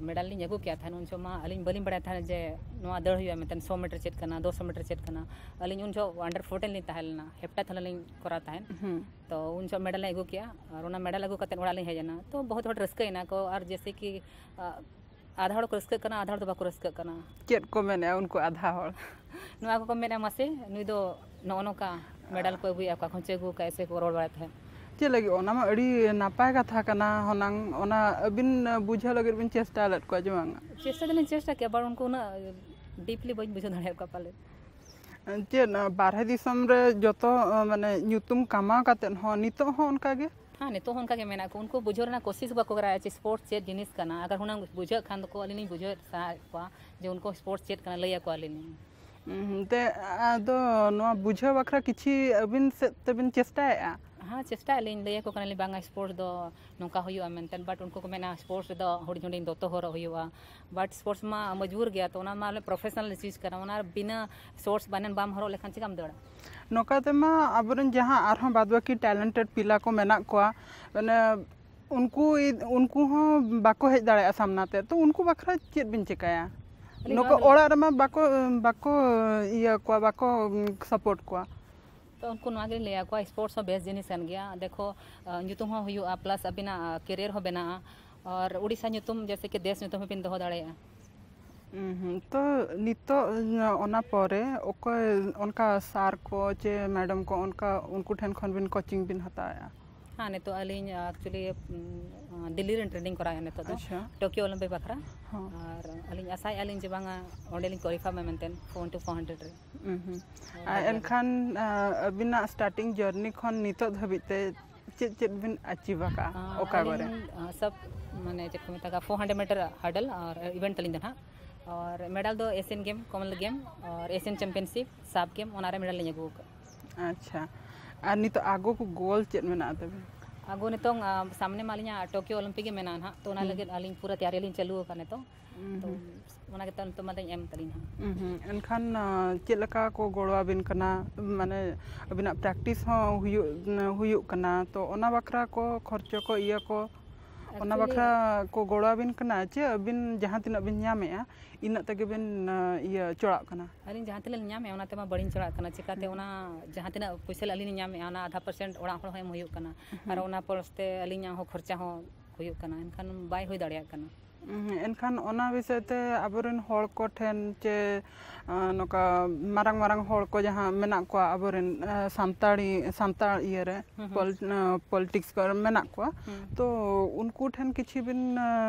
ᱢᱮᱰᱟᱞ ᱞᱤᱧ ᱟᱹᱜᱩ ᱠᱮᱜᱼᱟ ᱛᱟᱦᱮᱱ, ᱩᱱ ᱡᱚᱦᱚᱜ ᱢᱟ ᱟᱹᱞᱤᱧ ᱵᱟᱹᱞᱤᱧ ᱵᱟᱲᱟᱭ ᱛᱟᱦᱮᱱ ᱡᱮ ᱱᱚᱣᱟ ᱫᱟᱹᱲ ᱦᱩᱭᱩᱜᱼᱟ ᱢᱮᱱᱛᱮ, ᱥᱚ ᱢᱤᱴᱟᱨ ᱪᱮᱫ ᱠᱟᱱᱟ, ᱫᱩᱥᱚ ᱢᱤᱴᱟᱨ ᱪᱮᱫ ᱠᱟᱱᱟ᱾ ᱟᱹᱞᱤᱧ ᱩᱱ ᱡᱚᱦᱚᱜ ᱟᱱᱰᱟᱨ ᱯᱷᱳᱨᱴᱤᱱ ᱞᱤᱧ ᱛᱟᱦᱮᱸ ᱞᱮᱱᱟ, ᱦᱮᱯᱴᱟ ᱛᱷᱟᱱᱟ ᱞᱤᱧ ᱠᱚᱨᱟᱣ ᱛᱟᱦᱮᱸᱫ᱾ ᱛᱚ ᱩᱱ ᱡᱚᱦᱚᱜ ᱢᱮᱰᱟᱞ ᱞᱤᱧ ᱟᱹᱜᱩ ᱠᱮᱜᱼᱟ, ᱟᱨ ᱚᱱᱟ ᱢᱮᱰᱟᱞ ᱟᱹᱜᱩ ᱠᱟᱛᱮᱫ ᱚᱲᱟᱜ ᱞᱤᱧ ᱦᱮᱡ ᱮᱱᱟ᱾ ᱛᱚ ᱵᱚᱦᱩᱛ ᱦᱚᱲ ᱨᱟᱹᱥᱠᱟᱹᱭᱮᱱᱟ ᱠᱚ, ᱟᱨ ᱡᱮᱭᱥᱮ ᱠᱤ ᱟᱫᱷᱟ ᱦᱚᱲ ᱠᱚ ᱨᱟᱹᱥᱠᱟᱹᱜ ᱠᱟᱱᱟ, ᱟᱫᱷᱟ ᱦᱚᱲ ᱫᱚ ᱵᱟᱠᱚ ᱨᱟᱹᱥᱠᱟᱹᱜ ᱠᱟᱱᱟ᱾ ᱪᱮᱫ ᱠᱚ ᱢᱮᱱᱮᱫᱼᱟ ᱩᱱᱠᱩ ᱟᱫᱷᱟ ᱦᱚᱲ? ᱱᱚᱣᱟ ᱠᱚᱠᱚ ᱢᱮᱱᱮᱫᱼᱟ, ᱢᱟᱥᱮ ᱱᱩᱭ ᱫᱚ ᱱᱚᱜᱼᱚ ᱱᱚᱝᱠᱟ ᱢᱮᱰᱟᱞ ᱠᱚ ᱟᱹᱜᱩᱭᱮᱫᱼᱟ, ᱚᱠᱟ ᱠᱷᱚᱱ ᱪᱚᱭ ᱟᱹᱜᱩ ᱠᱟᱜᱼᱟ, ᱮᱥᱮ ᱠᱚ ᱨᱚᱲ ᱵᱟᱲᱟᱭ ᱛᱟᱦᱮᱸᱫ᱾ ᱪᱮᱫ ᱞᱟᱹᱜᱤᱫ? ᱚᱱᱟ ᱢᱟ ᱟᱹᱰᱤ ᱱᱟᱯᱟᱭ ᱠᱟᱛᱷᱟ ᱠᱟᱱᱟ ᱦᱩᱱᱟᱹᱝ, ᱚᱱᱟ ᱟᱹᱵᱤᱱ ᱵᱩᱡᱷᱟᱹᱣ ᱞᱟᱹᱜᱤᱫ ᱵᱤᱱ ᱪᱮᱥᱴᱟ ᱞᱮᱫ ᱠᱚᱣᱟ ᱡᱮ ᱵᱟᱝᱟ? ᱪᱮᱥᱴᱟ ᱫᱚᱞᱤᱧ ᱪᱮᱥᱴᱟ ᱠᱮᱜᱼᱟ, ᱵᱟᱴ ᱩᱱᱠᱩ ᱩᱱᱟᱹᱜ ᱰᱤᱯᱞᱤ ᱵᱟᱹᱧ ᱵᱩᱡᱷᱟᱹᱣ ᱫᱟᱲᱮᱭᱟᱜ ᱠᱚᱣᱟ ᱯᱟᱞᱮ᱾ ᱪᱮᱫ ᱵᱟᱨᱦᱮ ᱫᱤᱥᱚᱢ ᱨᱮ ᱡᱚᱛᱚ ᱢᱟᱱᱮ ᱧᱩᱛᱩᱢ ᱠᱟᱢᱟᱣ ᱠᱟᱛᱮᱫ ᱦᱚᱸ ᱱᱤᱛᱚᱜ ᱦᱚᱸ ᱚᱱᱠᱟ ᱜᱮ? ᱦᱮᱸ, ᱱᱤᱛᱚᱜ ᱦᱚᱸ ᱚᱱᱠᱟ ᱜᱮ ᱢᱮᱱᱟᱜ ᱠᱚ᱾ ᱩᱱᱠᱩ ᱵᱩᱡᱷᱟᱹᱣ ᱨᱮᱱᱟᱜ ᱠᱳᱥᱤᱥ ᱵᱟᱠᱚ ᱠᱚᱨᱟᱣᱟ ᱡᱮ ᱥᱯᱳᱨᱴᱥ ᱪᱮᱫ ᱡᱤᱱᱤᱥ ᱠᱟᱱᱟ᱾ ᱟᱜᱟᱨ ᱦᱩᱱᱟᱹᱝ ᱵᱩᱡᱷᱟᱹᱜ ᱠᱷᱟᱱ ᱫᱚᱠᱚ, ᱟᱹᱞᱤᱧ ᱞᱤᱧ ᱵᱩᱡᱷᱟᱹᱣ ᱥᱟᱱᱟᱭᱮᱫ ᱠᱚᱣᱟ ᱡᱮ ᱩᱱᱠᱩ ᱥᱯᱳᱨᱴᱥ ᱪᱮᱫ ᱠᱟᱱᱟ, ᱞᱟᱹᱭ ᱟᱠᱚᱣᱟᱞᱤᱧ᱾ ᱮᱱᱛᱮ ᱟᱫᱚ ᱱᱚᱣᱟ ᱵᱩᱡᱷᱟᱹᱣ ᱵᱟᱠᱷᱨᱟ ᱠᱤᱪᱷᱤ ᱟᱹᱵᱤᱱ ᱥᱮᱫ ᱛᱮᱵᱤᱱ ᱪᱮᱥᱴᱟᱭᱮᱫᱼᱟ? ᱦᱮᱸ, ᱪᱮᱥᱴᱟᱭᱮᱫ ᱞᱤᱧ, ᱞᱟᱹᱭ ᱟᱠᱚ ᱠᱟᱱᱟᱞᱤᱧ, ᱵᱟᱝᱟ ᱥᱯᱳᱨᱴᱥ ᱫᱚ ᱱᱚᱝᱠᱟ ᱦᱩᱭᱩᱜᱼᱟ ᱢᱮᱱᱛᱮ, ᱵᱟᱴ ᱩᱱᱠᱩ ᱠᱚ ᱢᱮᱱᱟ ᱥᱯᱳᱨᱴᱥ ᱨᱮᱫᱚ ᱦᱩᱰᱤᱧ ᱦᱩᱰᱤᱧ ᱫᱚᱛᱚ ᱦᱚᱨᱚᱜ ᱦᱩᱭᱩᱜᱼᱟ, ᱵᱟᱴ ᱥᱯᱳᱨᱴᱥ ᱢᱟ ᱢᱚᱡᱽᱵᱩᱨ ᱜᱮᱭᱟ, ᱛᱚ ᱚᱱᱟ ᱢᱟ ᱟᱞᱮ ᱯᱨᱚᱯᱷᱮᱥᱚᱱᱟᱞ ᱪᱤᱡᱽ ᱠᱟᱱᱟ, ᱚᱱᱟ ᱵᱤᱱᱟᱹ ᱥᱯᱳᱨᱴᱥ ᱵᱟᱱᱮᱱ ᱵᱟᱢ ᱦᱚᱨᱚᱜ ᱞᱮᱠᱷᱟᱱ ᱪᱤᱠᱟᱢ ᱫᱟᱹᱲᱟ? ᱱᱚᱝᱠᱟ ᱛᱮᱢᱟ ᱟᱵᱚᱨᱮᱱ ᱡᱟᱦᱟᱸ ᱟᱨᱦᱚᱸ ᱵᱟᱫ ᱵᱟᱹᱠᱤ ᱴᱮᱞᱮᱱᱴᱮᱰ ᱯᱤᱞᱟ ᱠᱚ ᱢᱮᱱᱟᱜ ᱠᱚᱣᱟ, ᱢᱟᱱᱮ ᱩᱱᱠᱩ ᱩᱱᱠᱩ ᱦᱚᱸ ᱵᱟᱠᱚ ᱦᱮᱡ ᱫᱟᱲᱮᱭᱟᱜᱼᱟ ᱥᱟᱢᱱᱟ ᱛᱮ, ᱛᱚ ᱩᱱᱠᱩ ᱵᱟᱠᱷᱨᱟ ᱪᱮᱫ ᱵᱤᱱ ᱪᱮᱠᱟᱭᱟ? ᱟᱹᱞᱤᱧ ᱱᱚᱠᱚ ᱱᱚᱣᱟ ᱜᱮᱞᱤᱧ ᱚᱲᱟᱜ ᱨᱮᱢᱟ ᱵᱟᱠᱚ ᱵᱟᱠᱚ ᱤᱭᱟᱹ ᱠᱚᱣᱟ, ᱵᱟᱠᱚ ᱥᱟᱯᱳᱨᱴ ᱠᱚᱣᱟ᱾ ᱛᱚ ᱩᱱᱠᱩ ᱱᱚᱣᱟ ᱜᱮᱞᱤᱧ ᱞᱟᱹᱭ ᱟᱠᱚᱣᱟ, ᱥᱯᱳᱨᱴᱥ ᱦᱚᱸ ᱵᱮᱥ ᱡᱤᱱᱤᱥ ᱠᱟᱱ ᱜᱮᱭᱟ᱾ ᱫᱮᱠᱷᱚ, ᱟᱸ, ᱧᱩᱛᱩᱢ ᱦᱚᱸ ᱦᱩᱭᱩᱜᱼᱟ, ᱯᱞᱟᱥ ᱟᱹᱵᱤᱱᱟᱜ, ᱟᱸ, ᱠᱮᱨᱤᱭᱟᱨ ᱦᱚᱸ ᱵᱮᱱᱟᱜᱼᱟ, ᱟᱨ ᱩᱲᱤᱥᱥᱟ ᱧᱩᱛᱩᱢ ᱡᱮᱭᱥᱮ ᱠᱤ ᱫᱮᱥ ᱧᱩᱛᱩᱢ ᱦᱚᱸᱵᱤᱱ ᱫᱚᱦᱚ ᱫᱟᱲᱮᱭᱟᱜᱼᱟ᱾ ᱦᱩᱸ, ᱦᱩᱸ᱾ ᱛᱚ ᱱᱤᱛᱚᱜ ᱚᱱᱟ ᱯᱚᱨᱮ ᱚᱠᱚᱭ ᱚᱱᱠᱟ ᱥᱟᱨ ᱠᱚ ᱪᱮ ᱢᱮᱰᱟᱢ ᱠᱚ ᱚᱱᱠᱟ ᱩᱱᱠᱩ ᱴᱷᱮᱱ ᱠᱷᱚᱱ ᱵᱤᱱ ᱠᱳᱪᱤᱝ ᱵᱤᱱ ᱦᱟᱛᱟᱣᱮᱜᱼᱟ? ᱦᱮᱸ, ᱱᱤᱛᱚᱜ ᱟᱹᱞᱤᱧ actually ᱫᱤᱞᱞᱤ ᱨᱮ ᱴᱨᱮᱱᱤᱝ ᱠᱚᱨᱟᱣᱮᱫᱼᱟ ᱱᱤᱛᱚᱜ ᱫᱚ, ᱟᱪᱪᱷᱟ᱾ ᱴᱳᱠᱤᱭᱳ ᱚᱞᱤᱢᱯᱤᱠ ᱵᱟᱠᱷᱨᱟ᱾ ᱦᱚᱸ᱾ ᱟᱨ ᱟᱹᱞᱤᱧ ᱟᱥᱟᱭᱮᱫᱼᱟ ᱞᱤᱧ ᱡᱮ ᱵᱟᱝᱟ ᱚᱸᱰᱮᱞᱤᱧ ᱠᱳᱣᱟᱞᱤᱯᱷᱟᱭ ᱢᱟ ᱢᱮᱱᱛᱮ ᱯᱷᱳᱨ ᱤᱱᱴᱩ ᱯᱷᱳᱨ ᱦᱟᱱᱰᱨᱮᱰ ᱨᱮ᱾ ᱦᱩᱸ ᱦᱩᱸ᱾ ᱟᱨ ᱮᱱᱠᱷᱟᱱ ᱟᱹᱵᱤᱱᱟᱜ ᱥᱴᱟᱨᱴᱤᱝ ᱡᱟᱨᱱᱤ ᱠᱷᱚᱱ ᱱᱤᱛᱚᱜ ᱫᱷᱟᱹᱵᱤᱡ ᱛᱮ ᱪᱮᱫ ᱪᱮᱫ ᱵᱤᱱ ᱟᱪᱤᱵᱷ ᱟᱠᱟᱫᱼᱟ? ᱚᱠᱟ ᱠᱚᱨᱮ? ᱥᱟᱵ ᱢᱟᱱᱮ ᱪᱮᱫ ᱠᱚ ᱢᱮᱛᱟᱜᱼᱟ, ᱯᱷᱳᱨ ᱦᱟᱱᱰᱨᱮᱰ ᱢᱤᱴᱟᱨ ᱦᱟᱨᱰᱮᱞ ᱟᱨ ᱤᱵᱷᱮᱱᱴ ᱛᱟᱹᱞᱤᱧ ᱫᱚ ᱱᱟᱦᱟᱜ᱾ ᱟᱨ ᱢᱮᱰᱟᱞ ᱫᱚ ᱮᱥᱤᱭᱟᱱ ᱜᱮᱢ, ᱠᱚᱢᱚᱱᱣᱮᱞᱛᱷ ᱜᱮᱢ ᱟᱨ ᱮᱥᱤᱭᱟᱱ ᱪᱟᱢᱯᱤᱭᱟᱱᱥᱤᱯ, ᱥᱟᱵ ᱜᱮᱢ, ᱚᱱᱟᱨᱮ ᱢᱮᱰᱟᱞ ᱞᱤᱧ ᱟᱹᱜᱩ ᱟᱠᱟᱫᱼᱟ᱾ ᱟᱪᱪᱷᱟ, ᱟᱨ ᱱᱤᱛᱚᱜ ᱟᱜᱚ ᱠᱚ ᱜᱳᱞ ᱪᱮᱫ ᱢᱮᱱᱟᱜᱼᱟ ᱛᱟᱵᱤᱱ? ᱟᱜᱚ ᱱᱤᱛᱚᱝ ᱥᱟᱢᱱᱮ ᱢᱟ ᱟᱹᱞᱤᱧᱟᱜ ᱴᱳᱠᱤᱭᱳ ᱚᱞᱤᱢᱯᱤᱠ ᱜᱮ ᱢᱮᱱᱟᱜᱼᱟ ᱱᱟᱦᱟᱜ, ᱛᱚ ᱚᱱᱟ ᱞᱟᱹᱜᱤᱫ ᱟᱹᱞᱤᱧ ᱯᱩᱨᱟᱹ ᱛᱮᱭᱟᱨᱤ ᱞᱤᱧ ᱪᱟᱹᱞᱩ ᱟᱠᱟᱫᱼᱟ ᱱᱤᱛᱚᱝ᱾ ᱛᱚ ᱚᱱᱟ ᱜᱮᱛᱚ ᱱᱤᱛᱚᱜ ᱢᱟ ᱛᱟᱹᱧ ᱮᱢ ᱛᱟᱹᱞᱤᱧ ᱦᱟᱸᱜ᱾ ᱦᱩᱸ ᱦᱩᱸ᱾ ᱮᱱᱠᱷᱟᱱ ᱪᱮᱫ ᱞᱮᱠᱟ ᱠᱚ ᱜᱚᱲᱚ ᱟᱵᱤᱱ ᱠᱟᱱᱟ? ᱢᱟᱱᱮ ᱟᱹᱵᱤᱱᱟᱜ ᱯᱨᱮᱠᱴᱤᱥ ᱦᱚᱸ ᱦᱩᱭᱩᱜ ᱦᱩᱭᱩᱜ ᱠᱟᱱᱟ, ᱛᱚ ᱚᱱᱟ ᱵᱟᱠᱷᱨᱟ ᱠᱚ ᱠᱷᱚᱨᱪᱚ ᱠᱚ ᱤᱭᱟᱹ ᱠᱚ ᱚᱱᱟ ᱵᱟᱠᱷᱨᱟ ᱠᱚ ᱜᱚᱲᱚ ᱟᱵᱤᱱ ᱠᱟᱱᱟ ᱪᱮ ᱟᱹᱵᱤᱱ ᱡᱟᱦᱟᱸ ᱛᱤᱱᱟᱹᱜ ᱵᱤᱱ ᱧᱟᱢᱮᱜᱼᱟ ᱤᱱᱟᱹᱜ ᱛᱮᱜᱮ ᱵᱤᱱ ᱤᱭᱟᱹ ᱪᱚᱲᱟᱜ ᱠᱟᱱᱟ? ᱟᱹᱞᱤᱧ ᱡᱟᱦᱟᱸ ᱛᱤᱱᱟᱹᱜ ᱞᱤᱧ ᱧᱟᱢᱮᱜᱼᱟ ᱚᱱᱟ ᱛᱮᱢᱟ ᱵᱟᱹᱞᱤᱧ ᱪᱚᱲᱟᱜ ᱠᱟᱱᱟ, ᱪᱤᱠᱟᱹᱛᱮ ᱚᱱᱟ ᱡᱟᱦᱟᱸ ᱛᱤᱱᱟᱹᱜ ᱯᱩᱭᱥᱟᱹ ᱟᱹᱞᱤᱧ ᱞᱤᱧ ᱧᱟᱢᱮᱜᱼᱟ ᱚᱱᱟ ᱟᱫᱷᱟ ᱯᱟᱨᱥᱮᱱᱴ ᱚᱲᱟᱜ ᱦᱚᱲ ᱦᱚᱸ ᱮᱢ ᱦᱩᱭᱩᱜ ᱠᱟᱱᱟ, ᱟᱨ ᱚᱱᱟ ᱯᱚᱨᱥ ᱛᱮ ᱟᱹᱞᱤᱧᱟᱜ ᱦᱚᱸ ᱠᱷᱚᱨᱪᱟ ᱦᱚᱸ ᱦᱩᱭᱩᱜ ᱠᱟᱱᱟ, ᱮᱱᱠᱷᱟᱱ ᱵᱟᱭ ᱦᱩᱭ ᱫᱟᱲᱮᱭᱟᱜ ᱠᱟᱱᱟ᱾ ᱮᱱᱠᱷᱟᱱ ᱚᱱᱟ ᱵᱤᱥᱚᱭ ᱛᱮ ᱟᱵᱚᱨᱮᱱ ᱦᱚᱲ ᱠᱚᱴᱷᱮᱱ ᱪᱮ ᱱᱚᱝᱠᱟ ᱢᱟᱨᱟᱝ ᱢᱟᱨᱟᱝ ᱦᱚᱲ ᱠᱚ ᱡᱟᱦᱟᱸ ᱢᱮᱱᱟᱜ ᱠᱚᱣᱟ ᱟᱵᱚᱨᱮᱱ ᱥᱟᱱᱛᱟᱲᱤ ᱥᱟᱱᱛᱟᱲ ᱤᱭᱟᱹᱨᱮ ᱯᱚᱞᱤᱴᱤᱠᱥ ᱠᱚᱨᱮ ᱢᱮᱱᱟᱜ ᱠᱚᱣᱟ, ᱛᱚ ᱩᱱᱠᱩ ᱴᱷᱮᱱ ᱠᱤᱪᱷᱤ ᱵᱤᱱ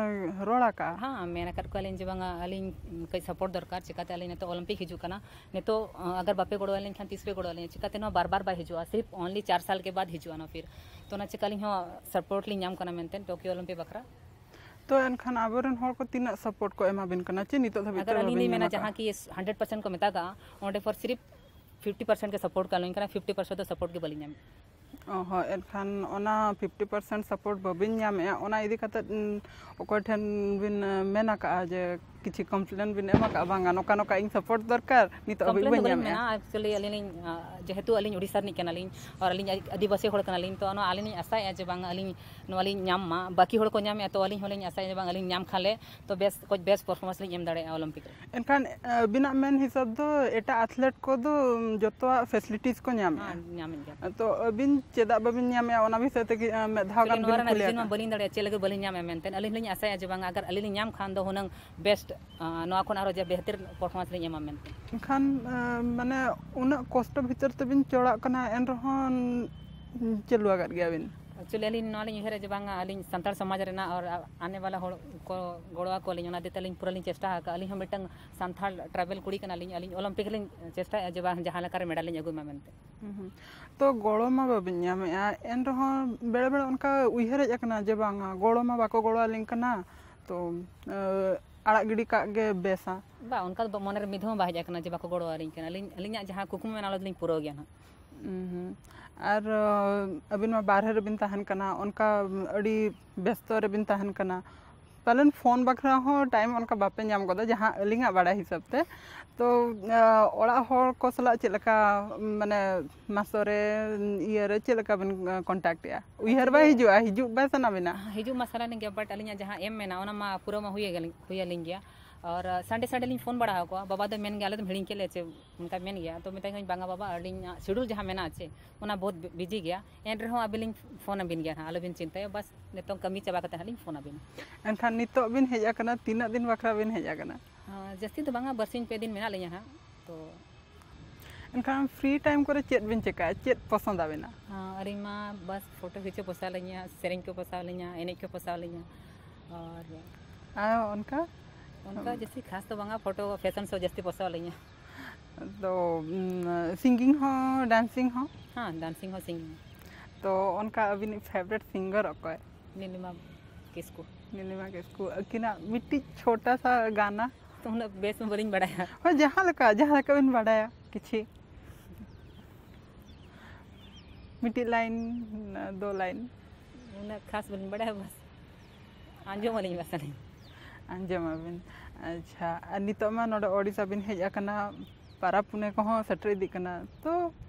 ᱨᱚᱲ ᱟᱠᱟᱜᱼᱟ? ᱦᱮᱸ, ᱢᱮᱱ ᱟᱠᱟᱫ ᱠᱚᱣᱟᱞᱤᱧ ᱡᱮ ᱵᱟᱝᱟ ᱟᱹᱞᱤᱧ ᱠᱟᱹᱡ ᱥᱟᱯᱳᱨᱴ ᱫᱚᱨᱠᱟᱨ, ᱪᱤᱠᱟᱛᱮ ᱟᱹᱞᱤᱧ ᱱᱤᱛᱚᱜ ᱚᱞᱤᱢᱯᱤᱠ ᱦᱤᱡᱩᱜ ᱠᱟᱱᱟ, ᱱᱤᱛᱚᱜ ᱟᱜᱟᱨ ᱵᱟᱯᱮ ᱜᱚᱲᱚ ᱟᱹᱞᱤᱧ ᱠᱷᱟᱱ ᱛᱤᱥ ᱯᱮ ᱜᱚᱲᱚ ᱟᱹᱞᱤᱧᱟ? ᱪᱤᱠᱟᱛᱮ ᱱᱚᱣᱟ ᱵᱟᱨ ᱵᱟᱨ ᱵᱟᱭ ᱦᱤᱡᱩᱜᱼᱟ, ᱥᱤᱨᱯ ᱚᱱᱞᱤ ᱪᱟᱨ ᱥᱟᱞ ᱠᱮ ᱵᱟᱫ ᱦᱤᱡᱩᱜᱼᱟ ᱱᱚᱣᱟ ᱯᱷᱤᱨ᱾ ᱛᱚ ᱚᱱᱟ ᱪᱤᱠᱟ ᱟᱹᱞᱤᱧ ᱦᱚᱸ ᱥᱟᱯᱳᱨᱴ ᱞᱤᱧ ᱧᱟᱢ ᱠᱟᱱᱟ ᱢᱮᱱᱛᱮ ᱴᱳᱠᱤᱭᱳ ᱚᱞᱤᱢᱯᱤᱠ ᱵᱟᱠᱷᱨᱟ᱾ ᱛᱚ ᱮᱱᱠᱷᱟᱱ ᱟᱵᱚᱨᱮᱱ ᱦᱚᱲ ᱠᱚ ᱛᱤᱱᱟᱹᱜ ᱥᱟᱯᱳᱨᱴ ᱠᱚ ᱮᱢᱟ ᱵᱤᱱ ᱠᱟᱱᱟ ᱪᱮ ᱱᱤᱛᱚᱜ ᱫᱷᱟᱹᱵᱤᱡ ᱛᱮ ᱟᱜᱟᱨ ᱟᱹᱞᱤᱧ ᱵᱟᱵᱤᱱ ᱞᱤᱧ ᱧᱟᱢ ᱢᱮᱱᱟ ᱟᱠᱟᱫᱼᱟ? ᱡᱟᱦᱟᱸ ᱠᱤ ᱦᱟᱱᱰᱨᱮᱰ ᱯᱟᱨᱥᱮᱱᱴ ᱠᱚ ᱢᱮᱛᱟ ᱠᱟᱜᱼᱟ, ᱚᱸᱰᱮ ᱯᱷᱚᱨ ᱥᱤᱨᱤᱯ ᱯᱷᱤᱯᱴᱤ ᱯᱟᱨᱥᱮᱱᱴ ᱜᱮ ᱥᱟᱯᱳᱨᱴ ᱠᱟᱜ ᱞᱤᱧ ᱠᱟᱱᱟ, ᱯᱷᱤᱯᱴᱤ ᱯᱟᱨᱥᱮᱱᱴ ᱫᱚ ᱥᱟᱯᱳᱨᱴ ᱜᱮ ᱵᱟᱹᱞᱤᱧ ᱧᱟᱢᱮᱫᱼᱟ᱾ ᱚ ᱦᱚᱸ, ᱮᱱᱠᱷᱟᱱ ᱚᱱᱟ ᱯᱷᱤᱯᱴᱤ ᱯᱟᱨᱥᱮᱱᱴ ᱥᱟᱯᱳᱨᱴ ᱵᱟᱹᱵᱤᱱ ᱧᱟᱢᱮᱫᱼᱟ, ᱚᱱᱟ ᱤᱫᱤ ᱠᱟᱛᱮᱫ, ᱩᱸ, ᱚᱠᱚᱭ ᱴᱷᱮᱱ ᱵᱤᱱ, ᱮ, ᱢᱮᱱ ᱟᱠᱟᱫᱼᱟ ᱡᱮ ᱠᱤᱪᱷᱤ ᱠᱚᱢᱯᱞᱮᱱ ᱵᱤᱱ ᱮᱢ ᱟᱠᱟᱫᱼᱟ, ᱵᱟᱝᱟ ᱱᱚᱝᱠᱟ ᱱᱚᱝᱠᱟ ᱤᱧ ᱥᱟᱯᱳᱨᱴ ᱫᱚᱨᱠᱟᱨ, ᱱᱤᱛᱚᱜ ᱦᱟᱹᱵᱤᱡ ᱠᱚᱢᱯᱞᱮᱱ ᱫᱚ ᱵᱟᱹᱧ ᱵᱟᱹᱞᱤᱧ ᱧᱟᱢᱮᱫᱼᱟ? ᱢᱮᱱᱟ, ᱮᱠᱪᱩᱭᱮᱞᱤ ᱟᱹᱞᱤᱧ ᱞᱤᱧ, ᱟ, ᱡᱮᱦᱮᱛᱩ ᱟᱹᱞᱤᱧ ᱳᱰᱤᱥᱟ ᱨᱤᱱᱤᱡ ᱠᱟᱱᱟᱞᱤᱧ ᱟᱨ ᱟᱹᱞᱤᱧ ᱟᱹᱫᱤᱵᱟᱹᱥᱤ ᱦᱚᱲ ᱠᱟᱱᱟᱞᱤᱧ, ᱛᱚ ᱱᱚᱣᱟ ᱟᱹᱞᱤᱧ ᱞᱤᱧ ᱟᱥᱟᱭᱮᱫᱼᱟ ᱡᱮ ᱵᱟᱝ ᱟᱹᱞᱤᱧ ᱱᱚᱣᱟ ᱞᱤᱧ ᱧᱟᱢ ᱢᱟ, ᱵᱟᱹᱠᱤ ᱦᱚᱲ ᱠᱚ ᱧᱟᱢᱮᱫᱼᱟ, ᱛᱚ ᱟᱹᱞᱤᱧ ᱦᱚᱸᱞᱤᱧ ᱟᱥᱟᱭᱮᱫᱼᱟ ᱡᱮ ᱵᱟᱝ ᱟᱹᱞᱤᱧ ᱧᱟᱢ ᱠᱷᱟᱱ ᱞᱮ ᱛᱚ ᱵᱮᱥ, ᱠᱚᱡ ᱵᱮᱥ ᱯᱟᱨᱯᱷᱚᱨᱢᱮᱱᱥ ᱞᱤᱧ ᱮᱢ ᱫᱟᱲᱮᱭᱟᱜᱼᱟ ᱚᱞᱤᱢᱯᱤᱠ ᱨᱮ᱾ ᱮᱱᱠᱷᱟᱱ, ᱮ, ᱟᱹᱵᱤᱱᱟᱜ ᱢᱮᱱ ᱦᱤᱥᱟᱹᱵ ᱫᱚ ᱮᱴᱟᱜ ᱟᱛᱷᱞᱮᱴ ᱠᱚᱫᱚ, ᱩᱢ, ᱡᱚᱛᱚᱣᱟᱜ ᱯᱷᱮᱥᱤᱞᱤᱴᱤᱡᱽ ᱠᱚ ᱧᱟᱢᱮᱫᱼᱟ᱾ ᱦᱮᱸ, ᱧᱟᱢᱮᱫ ᱜᱮᱭᱟ ᱠᱚ᱾ ᱛᱚ ᱟᱹᱵᱤᱱ ᱪᱮᱫᱟᱜ ᱵᱟᱹᱵᱤᱱ ᱧᱟᱢᱮᱫᱼᱟ, ᱚᱱᱟ ᱵᱤᱥᱚᱭ ᱛᱮᱜᱮ, ᱮ, ᱢᱤᱫ ᱫᱷᱟᱣ ᱮᱠᱪᱩᱭᱮᱞᱤ ᱜᱟᱱ ᱱᱚᱣᱟ ᱵᱤᱱ ᱨᱮᱱᱟᱜ ᱠᱩᱞᱤ ᱨᱤᱡᱚᱱ ᱢᱟ ᱟᱠᱟᱫ? ᱵᱟᱹᱞᱤᱧ ᱫᱟᱲᱮᱭᱟᱜᱼᱟ ᱪᱮᱫ ᱞᱟᱹᱜᱤᱫ ᱵᱟᱹᱞᱤᱧ ᱧᱟᱢᱮᱫᱼᱟ ᱢᱮᱱᱛᱮ᱾ ᱟᱹᱞᱤᱧ ᱞᱤᱧ ᱟᱥᱟᱭᱮᱫᱼᱟ ᱡᱮ ᱵᱟᱝ ᱟᱜᱟᱨ ᱟᱹᱞᱤᱧ ᱞᱤᱧ ᱧᱟᱢ ᱠᱷᱟᱱ ᱫᱚ ᱦᱩᱱᱟᱹᱝ ᱵᱮᱥᱴ, ᱟ, ᱱᱚᱣᱟ ᱠᱷᱚᱱ ᱟᱨᱚ ᱡᱮ ᱵᱮᱦᱛᱮᱨ ᱯᱟᱨᱯᱷᱚᱨᱢᱮᱱᱥ ᱞᱤᱧ ᱮᱢᱟ ᱢᱮᱱᱛᱮ᱾ ᱮᱱᱠᱷᱟᱱ, ᱮ, ᱢᱟᱱᱮ ᱩᱱᱟᱹᱜ ᱠᱚᱥᱴᱚ ᱵᱷᱤᱛᱤᱨ ᱛᱮᱵᱤᱱ ᱪᱚᱲᱟᱜ ᱠᱟᱱᱟ, ᱮᱱ ᱨᱮᱦᱚᱸ ᱪᱟᱹᱞᱩ ᱟᱠᱟᱫ ᱜᱮᱭᱟ ᱵᱤᱱ? ᱮᱠᱪᱩᱭᱮᱞᱤ ᱟᱹᱞᱤᱧ ᱱᱚᱣᱟ ᱞᱤᱧ ᱩᱭᱦᱟᱹᱨᱟ ᱡᱮ ᱵᱟᱝᱟ, ᱟᱹᱞᱤᱧ ᱥᱟᱱᱛᱟᱲ ᱥᱚᱢᱟᱡᱽ ᱨᱮᱱᱟᱜ ᱟᱨ ᱟᱱᱮ ᱵᱟᱞᱟ ᱦᱚᱲ ᱠᱚ ᱜᱚᱲᱚ ᱟᱠᱚᱣᱟᱞᱤᱧ, ᱚᱱᱟ ᱫᱤᱭᱮ ᱛᱮ ᱟᱹᱞᱤᱧ ᱯᱩᱨᱟᱹ ᱞᱤᱧ ᱪᱮᱥᱴᱟ ᱟᱠᱟᱫᱼᱟ᱾ ᱟᱹᱞᱤᱧ ᱦᱚᱸ ᱢᱤᱫᱴᱟᱝ ᱥᱟᱱᱛᱟᱲ ᱴᱨᱟᱭᱵᱮᱞ ᱠᱩᱲᱤ ᱠᱟᱱᱟᱞᱤᱧ, ᱟᱹᱞᱤᱧ ᱚᱞᱤᱢᱯᱤᱠ ᱞᱤᱧ ᱪᱮᱥᱴᱟᱭᱟ ᱡᱮ ᱵᱟᱝ, ᱡᱟᱦᱟᱸ ᱞᱮᱠᱟᱨᱮ ᱢᱮᱰᱟᱞ ᱞᱤᱧ ᱟᱹᱜᱩᱭ ᱢᱟ ᱢᱮᱱᱛᱮ᱾ ᱦᱩᱸ ᱦᱩᱸ᱾ ᱛᱚ ᱜᱚᱲᱚ ᱢᱟ ᱵᱟᱵᱤᱱ ᱧᱟᱢᱮᱜᱼᱟ, ᱮᱱ ᱨᱮᱦᱚᱸ ᱵᱮᱲᱮ ᱵᱮᱲᱮ ᱚᱱᱠᱟ ᱩᱭᱦᱟᱹᱨ ᱦᱮᱡ ᱟᱠᱟᱱᱟ ᱡᱮ ᱵᱟᱝᱟ, ᱜᱚᱲᱚ ᱢᱟ ᱵᱟᱠᱚ ᱜᱚᱲᱚ ᱟᱹᱞᱤᱧ ᱠᱟᱱᱟ, ᱛᱚ ᱟᱲᱟᱜ ᱜᱤᱰᱤ ᱠᱟᱜ ᱜᱮ ᱵᱮᱥᱟ᱾ ᱵᱟ, ᱚᱱᱠᱟ ᱫᱚ ᱢᱚᱱᱮᱨᱮ ᱢᱤᱫ ᱫᱷᱟᱣ ᱦᱚᱸ ᱵᱟᱭ ᱦᱮᱡ ᱟᱠᱟᱱᱟ ᱡᱮ ᱵᱟᱠᱚ ᱜᱚᱲᱚ ᱟᱹᱞᱤᱧ ᱠᱟᱱᱟ᱾ ᱟᱹᱞᱤᱧ, ᱟᱹᱞᱤᱧᱟᱜ ᱡᱟᱦᱟᱸ ᱠᱩᱠᱢᱩ ᱢᱮᱱᱟᱜᱼᱟ, ᱚᱱᱟ ᱫᱚᱞᱤᱧ ᱯᱩᱨᱟᱹᱣ ᱜᱮᱭᱟ ᱱᱟᱦᱟᱜ᱾ ᱩᱸ ᱦᱩᱸ᱾ ᱟᱨ ᱟᱹᱵᱤᱱ ᱢᱟ ᱵᱟᱨᱦᱮ ᱨᱮᱵᱤᱱ ᱛᱟᱦᱮᱱ ᱠᱟᱱᱟ, ᱚᱱᱠᱟ ᱟᱹᱰᱤ ᱵᱮᱥᱛᱚ ᱨᱮᱵᱤᱱ ᱛᱟᱦᱮᱱ ᱠᱟᱱᱟ, ᱯᱟᱞᱮᱱ ᱯᱷᱳᱱ ᱵᱟᱠᱷᱨᱟ ᱦᱚᱸ ᱴᱟᱭᱤᱢ ᱚᱱᱠᱟ ᱵᱟᱯᱮ ᱧᱟᱢ ᱜᱚᱫᱟ, ᱡᱟᱦᱟᱸ ᱟᱹᱞᱤᱧᱟᱜ ᱵᱟᱲᱟᱭ ᱦᱤᱥᱟᱹᱵ ᱛᱮ᱾ ᱛᱚ ᱚᱲᱟᱜ ᱦᱚᱲ ᱠᱚ ᱥᱟᱞᱟᱜ ᱪᱮᱫ ᱞᱮᱠᱟ, ᱢᱟᱱᱮ ᱢᱟᱥᱚ ᱨᱮ, ᱤᱭᱟᱹ ᱨᱮ ᱪᱮᱫ ᱞᱮᱠᱟ ᱵᱤᱱ ᱠᱚᱱᱴᱟᱠᱴ ᱮᱜᱼᱟ? ᱩᱭᱦᱟᱹᱨ ᱵᱟᱭ ᱦᱤᱡᱩᱜᱼᱟ, ᱦᱤᱡᱩᱜ ᱵᱟᱭ ᱥᱟᱱᱟ ᱵᱤᱱᱟ? ᱦᱤᱡᱩᱜ ᱢᱟ ᱥᱟᱱᱟ ᱞᱤᱧ ᱜᱮᱭᱟ, ᱵᱟᱴ ᱟᱹᱞᱤᱧᱟᱜ ᱡᱟᱦᱟᱸ ᱮᱢ ᱢᱮᱱᱟᱜᱼᱟ, ᱚᱱᱟ ᱢᱟ ᱯᱩᱨᱟᱹ ᱢᱟ ᱦᱩᱭ ᱟᱞᱤᱧ, ᱦᱩᱭ ᱟᱞᱤᱧ ᱜᱮᱭᱟ᱾ ᱟᱨ ᱥᱟᱱᱰᱮ ᱥᱟᱱᱰᱮ ᱞᱤᱧ ᱯᱷᱳᱱ ᱵᱟᱲᱟ ᱟᱠᱚᱣᱟ, ᱵᱟᱵᱟ ᱫᱚᱭ ᱢᱮᱱ ᱜᱮᱭᱟ, "ᱟᱞᱮ ᱫᱚᱢ ᱦᱤᱲᱤᱧ ᱠᱮᱫ ᱞᱮᱭᱟ ᱪᱮ?" ᱚᱱᱠᱟᱭ ᱢᱮᱱ ᱜᱮᱭᱟ᱾ ᱛᱚ ᱢᱮᱛᱟᱭ ᱠᱟᱹᱱᱟᱹᱧ, "ᱵᱟᱝᱟ ᱵᱟᱵᱟ, ᱟᱹᱞᱤᱧᱟᱜ ᱥᱤᱰᱩᱞ ᱡᱟᱦᱟᱸ ᱢᱮᱱᱟᱜᱼᱟ ᱪᱮ, ᱚᱱᱟ ᱵᱚᱦᱩᱛ ᱵᱤᱡᱤ ᱜᱮᱭᱟ, ᱮᱱ ᱨᱮᱦᱚᱸ ᱟᱹᱵᱤᱱ ᱞᱤᱧ ᱯᱷᱳᱱ ᱟᱹᱵᱤᱱ ᱜᱮᱭᱟ ᱦᱟᱸᱜ, ᱟᱞᱚᱵᱤᱱ ᱪᱤᱱᱛᱟᱹᱭᱟ, ᱵᱟᱥ ᱱᱤᱛᱚᱝ ᱠᱟᱹᱢᱤ ᱪᱟᱵᱟ ᱠᱟᱛᱮ ᱦᱟᱸᱜ ᱞᱤᱧ ᱯᱷᱳᱱ ᱟᱹᱵᱤᱱᱟ᱾" ᱮᱱᱠᱷᱟᱱ ᱱᱤᱛᱚᱜ ᱵᱤᱱ ᱦᱮᱡ ᱟᱠᱟᱱᱟ, ᱛᱤᱱᱟᱹᱜ ᱫᱤᱱ ᱵᱟᱠᱷᱨᱟ ᱵᱤᱱ ᱦᱮᱡ ᱟᱠᱟᱱᱟ? ᱟᱸ, ᱡᱟᱹᱥᱛᱤ ᱫᱚ ᱵᱟᱝᱟ, ᱵᱟᱨᱥᱤᱧ ᱯᱮ ᱫᱤᱱ ᱢᱮᱱᱟᱜ ᱞᱤᱧᱟ ᱦᱟᱸᱜ᱾ ᱛᱚ ᱮᱱᱠᱷᱟᱱ ᱯᱷᱨᱤ ᱴᱟᱭᱤᱢ ᱠᱚᱨᱮ ᱪᱮᱫ ᱵᱤᱱ ᱪᱮᱠᱟᱭᱟ? ᱪᱮᱫ ᱯᱚᱥᱚᱸᱫ ᱟᱵᱤᱱᱟ? ᱟᱸ, ᱟᱹᱞᱤᱧ ᱢᱟ ᱵᱟᱥ ᱯᱷᱳᱴᱳ ᱠᱷᱤᱪᱟᱹ ᱯᱚᱥᱟᱣ ᱞᱤᱧᱟ, ᱥᱮᱨᱮᱧ ᱠᱚ ᱯᱚᱥᱟᱣ ᱞᱤᱧᱟ, ᱮᱱᱮᱡ ᱠᱚ ᱯᱚᱥᱟᱣ ᱞᱤᱧᱟ᱾ ᱟᱨ ᱟᱨ ᱚᱱᱠᱟ? ᱚᱱᱠᱟ ᱡᱟᱹᱥᱛᱤ ᱠᱷᱟᱥ ᱫᱚ ᱵᱟᱝᱟ, ᱯᱷᱳᱴᱳ ᱯᱷᱮᱥᱚᱱ ᱥᱳ ᱡᱟᱹᱥᱛᱤ ᱯᱚᱥᱟᱣ ᱞᱤᱧᱟ᱾ ᱛᱚ, ᱩᱢ, ᱥᱤᱝᱜᱤᱝ ᱦᱚᱸ, ᱰᱟᱱᱥᱤᱝ ᱦᱚᱸ? ᱦᱮᱸ, ᱰᱟᱱᱥᱤᱝ ᱦᱚᱸ, ᱥᱤᱝᱜᱤᱝ᱾ ᱛᱚ ᱚᱱᱠᱟ ᱟᱹᱵᱤᱱᱤᱡ ᱯᱷᱮᱵᱟᱨᱮᱴ ᱥᱤᱝᱜᱟᱨ ᱚᱠᱚᱭ? ᱱᱤᱞᱤᱢᱟ ᱠᱤᱥᱠᱩ᱾ ᱱᱤᱞᱤᱢᱟ ᱠᱤᱥᱠᱩ ᱟᱹᱠᱤᱱᱟᱜ ᱢᱤᱫᱴᱤᱡ ᱪᱷᱳᱴᱟ ᱥᱟ ᱜᱟᱱᱟ᱾ ᱛᱚ ᱩᱱᱟᱹᱜ ᱵᱮᱥ ᱢᱟ ᱵᱟᱹᱞᱤᱧ ᱵᱟᱲᱟᱭᱟ᱾ ᱦᱳᱭ, ᱡᱟᱦᱟᱸ ᱞᱮᱠᱟ, ᱡᱟᱦᱟᱸ ᱞᱮᱠᱟ ᱵᱤᱱ ᱵᱟᱲᱟᱭᱟ ᱠᱤᱪᱷᱤ᱾ ᱢᱤᱫᱴᱤᱡ ᱞᱟᱭᱤᱱ, ᱫᱚ ᱞᱟᱭᱤᱱ᱾ ᱩᱱᱟᱹᱜ ᱠᱷᱟᱥ ᱵᱟᱹᱞᱤᱧ ᱵᱟᱲᱟᱭᱟ, ᱵᱟᱥ ᱟᱸᱡᱚᱢ ᱟᱹᱞᱤᱧ ᱵᱟᱥ ᱟᱹᱞᱤᱧ᱾ ᱟᱸᱡᱚᱢ ᱟᱵᱤᱱ᱾ ᱟᱪᱪᱷᱟ, ᱟᱨ ᱱᱤᱛᱚᱜ ᱢᱟ ᱱᱚᱰᱮ ᱳᱰᱤᱥᱟ ᱵᱤᱱ ᱦᱮᱡ ᱟᱠᱟᱱᱟ, ᱯᱟᱨᱟᱵᱽ ᱯᱩᱱᱟᱹᱭ ᱠᱚᱦᱚᱸ ᱥᱮᱴᱮᱨ ᱤᱫᱤᱜ ᱠᱟᱱᱟ, ᱛᱚ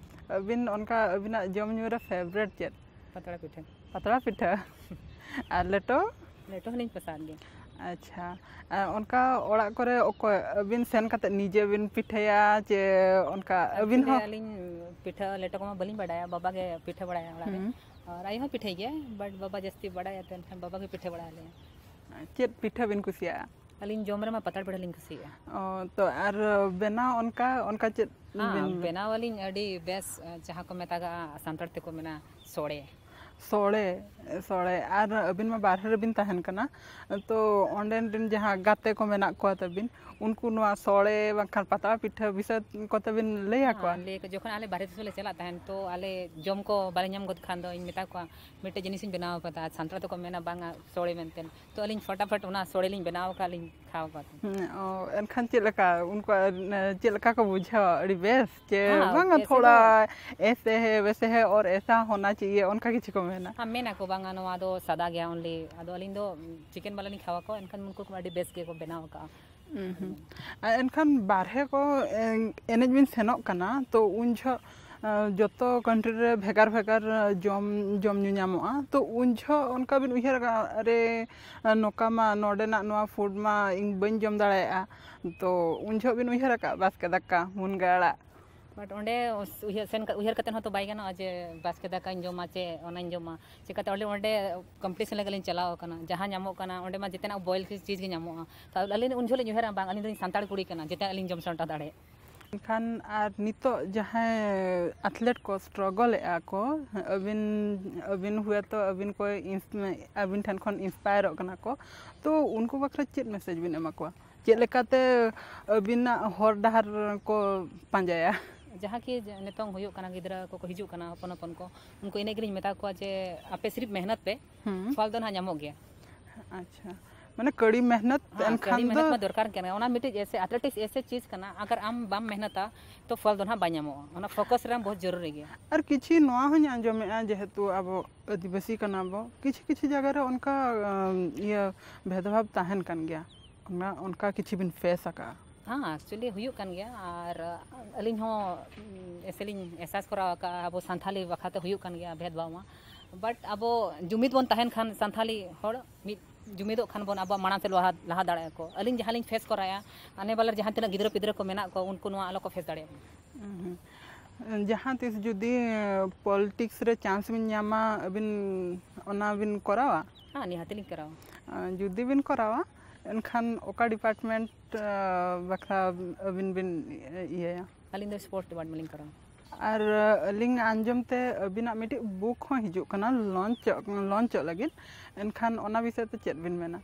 ᱟᱹᱵᱤᱱ ᱚᱱᱠᱟ ᱟᱹᱵᱤᱱᱟᱜ ᱡᱚᱢ ᱧᱩ ᱨᱮ ᱯᱷᱮᱵᱟᱨᱮᱴ ᱪᱮᱫ? ᱯᱟᱛᱲᱟ ᱯᱤᱴᱷᱟᱹ᱾ ᱯᱟᱛᱲᱟ ᱯᱤᱴᱷᱟᱹ᱾ ᱟᱨ ᱞᱮᱴᱚ? ᱞᱮᱴᱚ ᱦᱚᱸᱞᱤᱧ ᱯᱚᱥᱟᱣ ᱜᱮᱭᱟ᱾ ᱟᱪᱪᱷᱟ, ᱟᱨ ᱚᱱᱠᱟ ᱚᱲᱟᱜ ᱠᱚᱨᱮ ᱚᱠᱚᱭ ᱟᱹᱵᱤᱱ ᱥᱮᱱ ᱠᱟᱛᱮ ᱱᱤᱡᱮ ᱵᱤᱱ ᱯᱤᱴᱷᱟᱹᱭᱟ ᱪᱮ ᱚᱱᱠᱟ ᱟᱹᱵᱤᱱ Actually, ᱦᱚᱸ? ᱟᱹᱞᱤᱧ ᱯᱤᱴᱷᱟᱹ ᱞᱮᱴᱚ ᱠᱚᱢᱟ ᱵᱟᱹᱞᱤᱧ ᱵᱟᱰᱟᱭᱟ, ᱵᱟᱵᱟ ᱜᱮ ᱯᱤᱴᱷᱟᱹ ᱵᱟᱲᱟᱭᱟ ᱚᱲᱟᱜ ᱨᱮ᱾ ᱦᱩᱸ᱾ ᱟᱨ ᱟᱭᱳ ᱦᱚᱸ ᱯᱤᱴᱷᱟᱹᱭ ᱜᱮᱭᱟᱭ, but ᱵᱟᱵᱟ ᱡᱟᱹᱥᱛᱤ ᱵᱟᱰᱟᱭᱟ, ᱛᱚ ᱮᱱᱠᱷᱟᱱ ᱵᱟᱵᱟ ᱜᱮ ᱯᱤᱴᱷᱟᱹ ᱵᱟᱲᱟ ᱟᱞᱮᱭᱟ᱾ ᱪᱮᱫ ᱯᱤᱴᱷᱟᱹ ᱵᱤᱱ ᱠᱩᱥᱤᱭᱟᱜᱼᱟ? ᱟᱹᱞᱤᱧ ᱡᱚᱢ ᱨᱮᱢᱟ ᱯᱟᱛᱲᱟ ᱯᱤᱴᱷᱟᱹ ᱞᱤᱧ ᱠᱩᱥᱤᱭᱟᱜᱼᱟ᱾ ᱚ, ᱛᱚ ᱟᱨ ᱵᱮᱱᱟᱣ ᱚᱱᱠᱟ, ᱚᱱᱠᱟ ᱪᱮᱫ ᱦᱮᱸ, ᱵᱤᱱ? ᱵᱮᱱᱟᱣ ᱟᱹᱞᱤᱧ ᱟᱹᱰᱤ ᱵᱮᱥ, ᱡᱟᱦᱟᱸ ᱠᱚ ᱢᱮᱛᱟᱜᱟᱜᱼᱟ ᱥᱟᱱᱛᱟᱲ ᱛᱮᱠᱚ ᱢᱮᱱᱟ ᱥᱚᱲᱮ᱾ ᱥᱚᱲᱮ, ᱥᱚᱲᱮ᱾ ᱟᱨ ᱟᱹᱵᱤᱱ ᱢᱟ ᱵᱟᱨᱦᱮ ᱨᱮᱵᱤᱱ ᱛᱟᱦᱮᱱ ᱠᱟᱱᱟ, ᱛᱚ ᱚᱸᱰᱮᱱ ᱨᱮᱱ ᱡᱟᱦᱟᱸ ᱜᱟᱛᱮ ᱠᱚ ᱢᱮᱱᱟᱜ ᱠᱚᱣᱟ ᱛᱟᱹᱵᱤᱱ, ᱩᱱᱠᱩ ᱱᱚᱣᱟ ᱥᱚᱲᱮ ᱵᱟᱝᱠᱷᱟᱱ ᱯᱟᱛᱲᱟ ᱯᱤᱴᱷᱟᱹ ᱵᱤᱥᱚᱭ ᱠᱚᱛᱮ ᱵᱤᱱ ᱞᱟᱹᱭ ᱟᱠᱚᱣᱟ? ᱦᱮᱸ, ᱞᱟᱹᱭ ᱟᱠᱚ, ᱡᱚᱠᱷᱚᱱ ᱟᱞᱮ ᱵᱟᱨᱦᱮ ᱫᱤᱥᱚᱢ ᱞᱮ ᱪᱟᱞᱟᱜ ᱛᱟᱦᱮᱱ, ᱛᱚ ᱟᱞᱮ ᱡᱚᱢ ᱠᱚ ᱵᱟᱞᱮ ᱧᱟᱢ ᱜᱚᱫ ᱠᱷᱟᱱ ᱫᱚ ᱤᱧ ᱢᱮᱛᱟ ᱠᱚᱣᱟ, "ᱢᱤᱫᱴᱮᱡ ᱡᱤᱱᱤᱥ ᱤᱧ ᱵᱮᱱᱟᱣ ᱠᱟᱫᱟ", ᱟᱨ ᱥᱟᱱᱛᱟᱲ ᱫᱚᱠᱚ ᱢᱮᱱᱟ, "ᱵᱟᱝᱟ, ᱥᱚᱲᱮ" ᱢᱮᱱᱛᱮ᱾ ᱛᱚ ᱟᱹᱞᱤᱧ ᱯᱷᱚᱴᱟᱯᱷᱚᱴ ᱚᱱᱟ ᱥᱚᱲᱮ ᱞᱤᱧ ᱵᱮᱱᱟᱣ ᱟᱠᱟᱫ, ᱞᱤᱧ ᱠᱷᱟᱣᱟᱣ ᱠᱚᱣᱟ᱾ ᱦᱩᱸ, ᱚ, ᱮᱱᱠᱷᱟᱱ ᱪᱮᱫ ᱞᱮᱠᱟ ᱩᱱᱠᱩᱣᱟᱜ, ᱮ, ᱪᱮᱫ ᱞᱮᱠᱟ ᱠᱚ ᱵᱩᱡᱷᱟᱹᱣᱟ? ᱟᱹᱰᱤ ᱵᱮᱥ ᱪᱮ ᱦᱮᱸ, ᱵᱟᱝᱟ, ᱮᱥᱮ ᱛᱷᱚᱲᱟ ᱫᱚ ᱮᱥᱮ ᱦᱮ ᱣᱮᱥᱮ ᱦᱮ ᱚᱨ ᱮᱥᱟ ᱦᱳᱱᱟ ᱪᱟᱦᱤᱭᱮ, ᱚᱱᱠᱟ ᱠᱤᱪᱷᱩ ᱠᱚ ᱢᱮᱱᱟ᱾ ᱦᱮᱸ, ᱢᱮᱱᱟ ᱠᱚ, "ᱵᱟᱝᱟ, ᱱᱚᱣᱟ ᱫᱚ ᱥᱟᱫᱟ ᱜᱮᱭᱟ only", ᱟᱫᱚ ᱟᱹᱞᱤᱧ ᱫᱚ ᱪᱤᱠᱮᱱ ᱵᱟᱞᱟ ᱞᱤᱧ ᱠᱷᱟᱣᱟ ᱠᱚᱣᱟ, ᱮᱱᱠᱷᱟᱱ ᱩᱱᱠᱩ ᱠᱚ ᱟᱹᱰᱤ ᱵᱮᱥ ᱜᱮᱠᱚ ᱵᱮᱱᱟᱣ ᱟᱠᱟᱜᱼᱟ᱾ ᱦᱩᱸ, ᱦᱩᱸ᱾ ᱟᱨ ᱮᱱᱠᱷᱟᱱ ᱵᱟᱨᱦᱮ ᱠᱚ, ᱮ, ᱮᱱᱮᱡ ᱵᱤᱱ ᱥᱮᱱᱚᱜ ᱠᱟᱱᱟ, ᱛᱚ ᱩᱱ ᱡᱚᱦᱚᱜ, ᱮ, ᱡᱚᱛᱚ country ᱨᱮ ᱵᱷᱮᱜᱟᱨ ᱵᱷᱮᱜᱟᱨ ᱡᱚᱢ, ᱡᱚᱢ ᱧᱩ ᱧᱟᱢᱚᱜᱼᱟ, ᱛᱚ ᱩᱱ ᱡᱚᱦᱚᱜ ᱚᱱᱠᱟ ᱵᱤᱱ ᱩᱭᱦᱟᱹᱨ ᱟᱠᱟᱫᱼᱟ, "ᱟᱨᱮ, ᱱᱚᱝᱠᱟ ᱢᱟ ᱱᱚᱰᱮᱱᱟᱜ ᱱᱚᱣᱟ food ᱢᱟ ᱤᱧ ᱵᱟᱹᱧ ᱡᱚᱢ ᱫᱟᱲᱮᱭᱟᱜᱼᱟ"? ᱛᱚ ᱩᱱ ᱡᱚᱦᱚᱜ ᱵᱤᱱ ᱩᱭᱦᱟᱹᱨ ᱟᱠᱟᱫᱼᱟ ᱵᱟᱥᱠᱮ ᱫᱟᱠᱟ, ᱢᱩᱱᱜᱟᱹ ᱟᱲᱟᱜ? But ᱚᱸᱰᱮ ᱩᱭᱦᱟᱹᱨ ᱥᱮᱱ ᱠᱟ-, ᱩᱭᱦᱟᱹᱨ ᱠᱟᱛᱮ ᱦᱚᱸ ᱛᱚ ᱵᱟᱭ ᱜᱟᱱᱚᱜᱼᱟ ᱡᱮ ᱵᱟᱥᱠᱮ ᱫᱟᱠᱟᱧ ᱡᱚᱢᱟ ᱪᱮ ᱚᱱᱟᱧ ᱡᱚᱢᱟ᱾ ᱪᱤᱠᱟᱹᱛᱮ ᱚᱸᱰᱮ, ᱚᱸᱰᱮ competition ᱞᱟᱹᱜᱤᱫ ᱞᱤᱧ ᱪᱟᱞᱟᱣ ᱟᱠᱟᱱᱟ, ᱡᱟᱦᱟᱸ ᱧᱟᱢᱚᱜ ᱠᱟᱱᱟ ᱚᱸᱰᱮ ᱢᱟ ᱡᱮᱛᱮᱱᱟᱜ boil ᱪᱤᱡᱽ ᱜᱮ ᱧᱟᱢᱚᱜᱼᱟ᱾ ᱛᱚ ᱟᱹᱞᱤᱧ ᱩᱱ ᱡᱚᱦᱚᱜ ᱞᱤᱧ ᱩᱭᱦᱟᱹᱨᱟ, "ᱵᱟᱝ, ᱟᱹᱞᱤᱧ ᱫᱚᱞᱤᱧ ᱥᱟᱱᱛᱟᱲ ᱠᱩᱲᱤ ᱠᱟᱱᱟ, ᱡᱮᱛᱮᱱᱟᱜ ᱞᱤᱧ ᱡᱚᱢ ᱥᱟᱢᱴᱟᱣ ᱫᱟᱲᱮᱭᱟᱜ᱾" ᱮᱱᱠᱷᱟᱱ ᱟᱨ ᱱᱤᱛᱚᱜ ᱡᱟᱦᱟᱸᱭ athlete ᱠᱚ struggle ᱮᱫᱼᱟ ᱠᱚ, ᱟᱹᱵᱤᱱ, ᱟᱹᱵᱤᱱ ᱦᱩᱭᱛᱚ ᱟᱹᱵᱤᱱ ᱠᱚ ins-, ᱟᱹᱵᱤᱱ ᱴᱷᱮᱱ ᱠᱷᱚᱱ inspire ᱚᱜ ᱠᱟᱱᱟ ᱠᱚ, ᱛᱚ ᱩᱱᱠᱩ ᱵᱟᱠᱷᱨᱟ ᱪᱮᱫ message ᱵᱤᱱ ᱮᱢᱟ ᱠᱚᱣᱟ? ᱪᱮᱫ ᱞᱮᱠᱟᱛᱮ ᱟᱹᱵᱤᱱᱟᱜ ᱦᱚᱨ ᱰᱟᱦᱟᱨ ᱠᱚ ᱯᱟᱸᱡᱟᱭᱟ? ᱡᱟᱦᱟᱸ ᱠᱤ ᱡᱮ ᱱᱤᱛᱚᱝ ᱦᱩᱭᱩᱜ ᱠᱟᱱᱟ, ᱜᱤᱫᱽᱨᱟᱹ ᱠᱚᱠᱚ ᱦᱤᱡᱩᱜ ᱠᱟᱱᱟ, ᱦᱚᱯᱚᱱ ᱦᱚᱯᱚᱱ ᱠᱚ, ᱩᱱᱠᱩ ᱤᱱᱟᱹ ᱜᱮᱞᱤᱧ ᱢᱮᱛᱟ ᱠᱚᱣᱟ ᱡᱮ ᱟᱯᱮ ᱥᱤᱨᱤᱯ ᱢᱮᱦᱱᱚᱛ ᱯᱮ, ᱦᱩᱸ᱾ ᱯᱷᱚᱞ ᱫᱚ ᱱᱟᱦᱟᱜ ᱧᱟᱢᱚᱜ ᱜᱮᱭᱟ᱾ ᱟᱪᱪᱷᱟ, ᱢᱟᱱᱮ ᱠᱟᱹᱲᱤ ᱢᱮᱦᱱᱚᱛ ᱦᱮᱸ, ᱮᱱᱠᱷᱟᱱ ᱠᱟᱹᱲᱤ ᱫᱚ ᱢᱮᱦᱱᱚᱛ ᱢᱟ ᱫᱚᱨᱠᱟᱨ ᱠᱟᱱᱟ᱾ ᱚᱱᱟ ᱢᱤᱫᱴᱤᱡ ᱮᱥᱮ athletics ᱮᱥᱮ ᱪᱤᱡᱽ ᱠᱟᱱᱟ, ᱟᱜᱟᱨ ᱟᱢ ᱵᱟᱢ ᱢᱮᱦᱱᱚᱛᱟ ᱛᱚ ᱯᱷᱚᱞ ᱫᱚ ᱱᱟᱦᱟᱜ ᱵᱟᱭ ᱧᱟᱢᱚᱜᱼᱟ᱾ ᱚᱱᱟ focus ᱨᱮ ᱟᱢ ᱵᱚᱦᱩᱛ ᱡᱚᱨᱩᱨᱤ ᱜᱮᱭᱟ᱾ ᱟᱨ ᱠᱤᱪᱷᱤ ᱱᱚᱣᱟ ᱦᱚᱸᱧ ᱟᱸᱡᱚᱢᱮᱫᱼᱟ, ᱡᱮᱦᱮᱛᱩ ᱟᱵᱚ ᱟᱹᱫᱤᱵᱟᱹᱥᱤ ᱠᱟᱱᱟ ᱵᱚ, ᱠᱤᱪᱷᱩ ᱠᱤᱪᱷᱩ ᱡᱟᱭᱜᱟ ᱨᱮ ᱚᱱᱠᱟ, ᱟᱢ, ᱤᱭᱟᱹ ᱵᱷᱮᱫᱽᱵᱷᱟᱵᱽ ᱛᱟᱦᱮᱱ ᱠᱟᱱ ᱜᱮᱭᱟ, ᱚᱱᱟ, ᱚᱱᱠᱟ ᱠᱤᱪᱷᱩ ᱵᱤᱱ face ᱟᱠᱟᱫᱼᱟ? ᱦᱮᱸ, actually ᱦᱩᱭᱩᱜ ᱠᱟᱱ ᱜᱮᱭᱟ᱾ ᱟᱨ ᱟᱹᱞᱤᱧ ᱦᱚᱸ, ᱩᱢ, ᱮᱥᱮ ᱞᱤᱧ ᱮᱦᱥᱟᱥ ᱠᱚᱨᱟᱣ ᱟᱠᱟᱫᱼᱟ, ᱟᱵᱚ ᱥᱟᱱᱛᱷᱟᱞᱤ ᱵᱟᱠᱷᱨᱟ ᱛᱮ ᱦᱩᱭᱩᱜ ᱠᱟᱱ ᱜᱮᱭᱟ ᱵᱷᱮᱫᱽᱵᱷᱟᱵᱽ ᱢᱟ᱾ But ᱟᱵᱚ ᱡᱩᱢᱤᱫ ᱵᱚᱱ ᱛᱟᱦᱮᱱ ᱠᱷᱟᱱ, ᱥᱟᱱᱛᱷᱟᱞᱤ ᱦᱚᱲ ᱢᱤᱫ ᱡᱩᱢᱤᱫᱚᱜ ᱠᱷᱟᱱ ᱵᱚᱱ, ᱟᱵᱚᱣᱟᱜ ᱢᱟᱲᱟᱝ ᱥᱮᱫ ᱞᱟᱦᱟ, ᱞᱟᱦᱟ ᱫᱟᱲᱮᱭᱟᱜᱼᱟ ᱠᱚ᱾ ᱟᱹᱞᱤᱧ ᱡᱟᱦᱟᱸ ᱞᱤᱧ face ᱠᱚᱨᱟᱭᱟ, ᱟᱱᱮ ᱵᱟᱞᱟ ᱡᱟᱦᱟᱸ ᱛᱤᱱᱟᱹᱜ ᱜᱤᱫᱽᱨᱟᱹ ᱯᱤᱫᱽᱨᱟᱹ ᱠᱚ ᱢᱮᱱᱟᱜ ᱠᱚ, ᱩᱱᱠᱩ ᱱᱚᱣᱟ ᱟᱞᱚ ᱠᱚ face ᱫᱟᱲᱮᱭᱟᱜ ᱢᱟ᱾ ᱦᱩᱸ, ᱦᱩᱸ᱾ ᱡᱟᱦᱟᱸ ᱛᱤᱥ ᱡᱩᱫᱤ politics ᱨᱮ chance ᱵᱤᱱ ᱧᱟᱢᱟ, ᱟᱹᱵᱤᱱ ᱚᱱᱟ ᱵᱤᱱ ᱠᱚᱨᱟᱣᱟ? ᱦᱮᱸ, ᱱᱤᱦᱟᱹᱛ ᱞᱤᱧ ᱠᱚᱨᱟᱣᱟ᱾ ᱟᱨ ᱡᱩᱫᱤ ᱵᱤᱱ ᱠᱚᱨᱟᱣᱟ, ᱮᱱᱠᱷᱟᱱ ᱚᱠᱟ department, ᱟᱸ, ᱵᱟᱠᱷᱨᱟ ᱟᱹᱵᱤᱱ ᱵᱤᱱ ᱤᱭᱟᱹᱭᱟ? ᱟᱹᱞᱤᱧ ᱫᱚ sports department ᱞᱤᱧ ᱠᱚᱨᱟᱣᱟ᱾ ᱟᱨ ᱟᱹᱞᱤᱧ ᱟᱸᱡᱚᱢ ᱛᱮ ᱟᱹᱵᱤᱱᱟᱜ ᱢᱤᱫᱴᱤᱡ ᱵᱩᱠ ᱦᱚᱸ ᱦᱤᱡᱩᱜ ᱠᱟᱱᱟ ᱞᱚᱧᱪᱚᱜ ᱞᱚᱧᱪᱚᱜ ᱞᱟᱹᱜᱤᱫ, ᱮᱱᱠᱷᱟᱱ ᱚᱱᱟ ᱵᱤᱥᱚᱭ ᱛᱮ ᱪᱮᱫ ᱵᱤᱱ ᱢᱮᱱᱟ?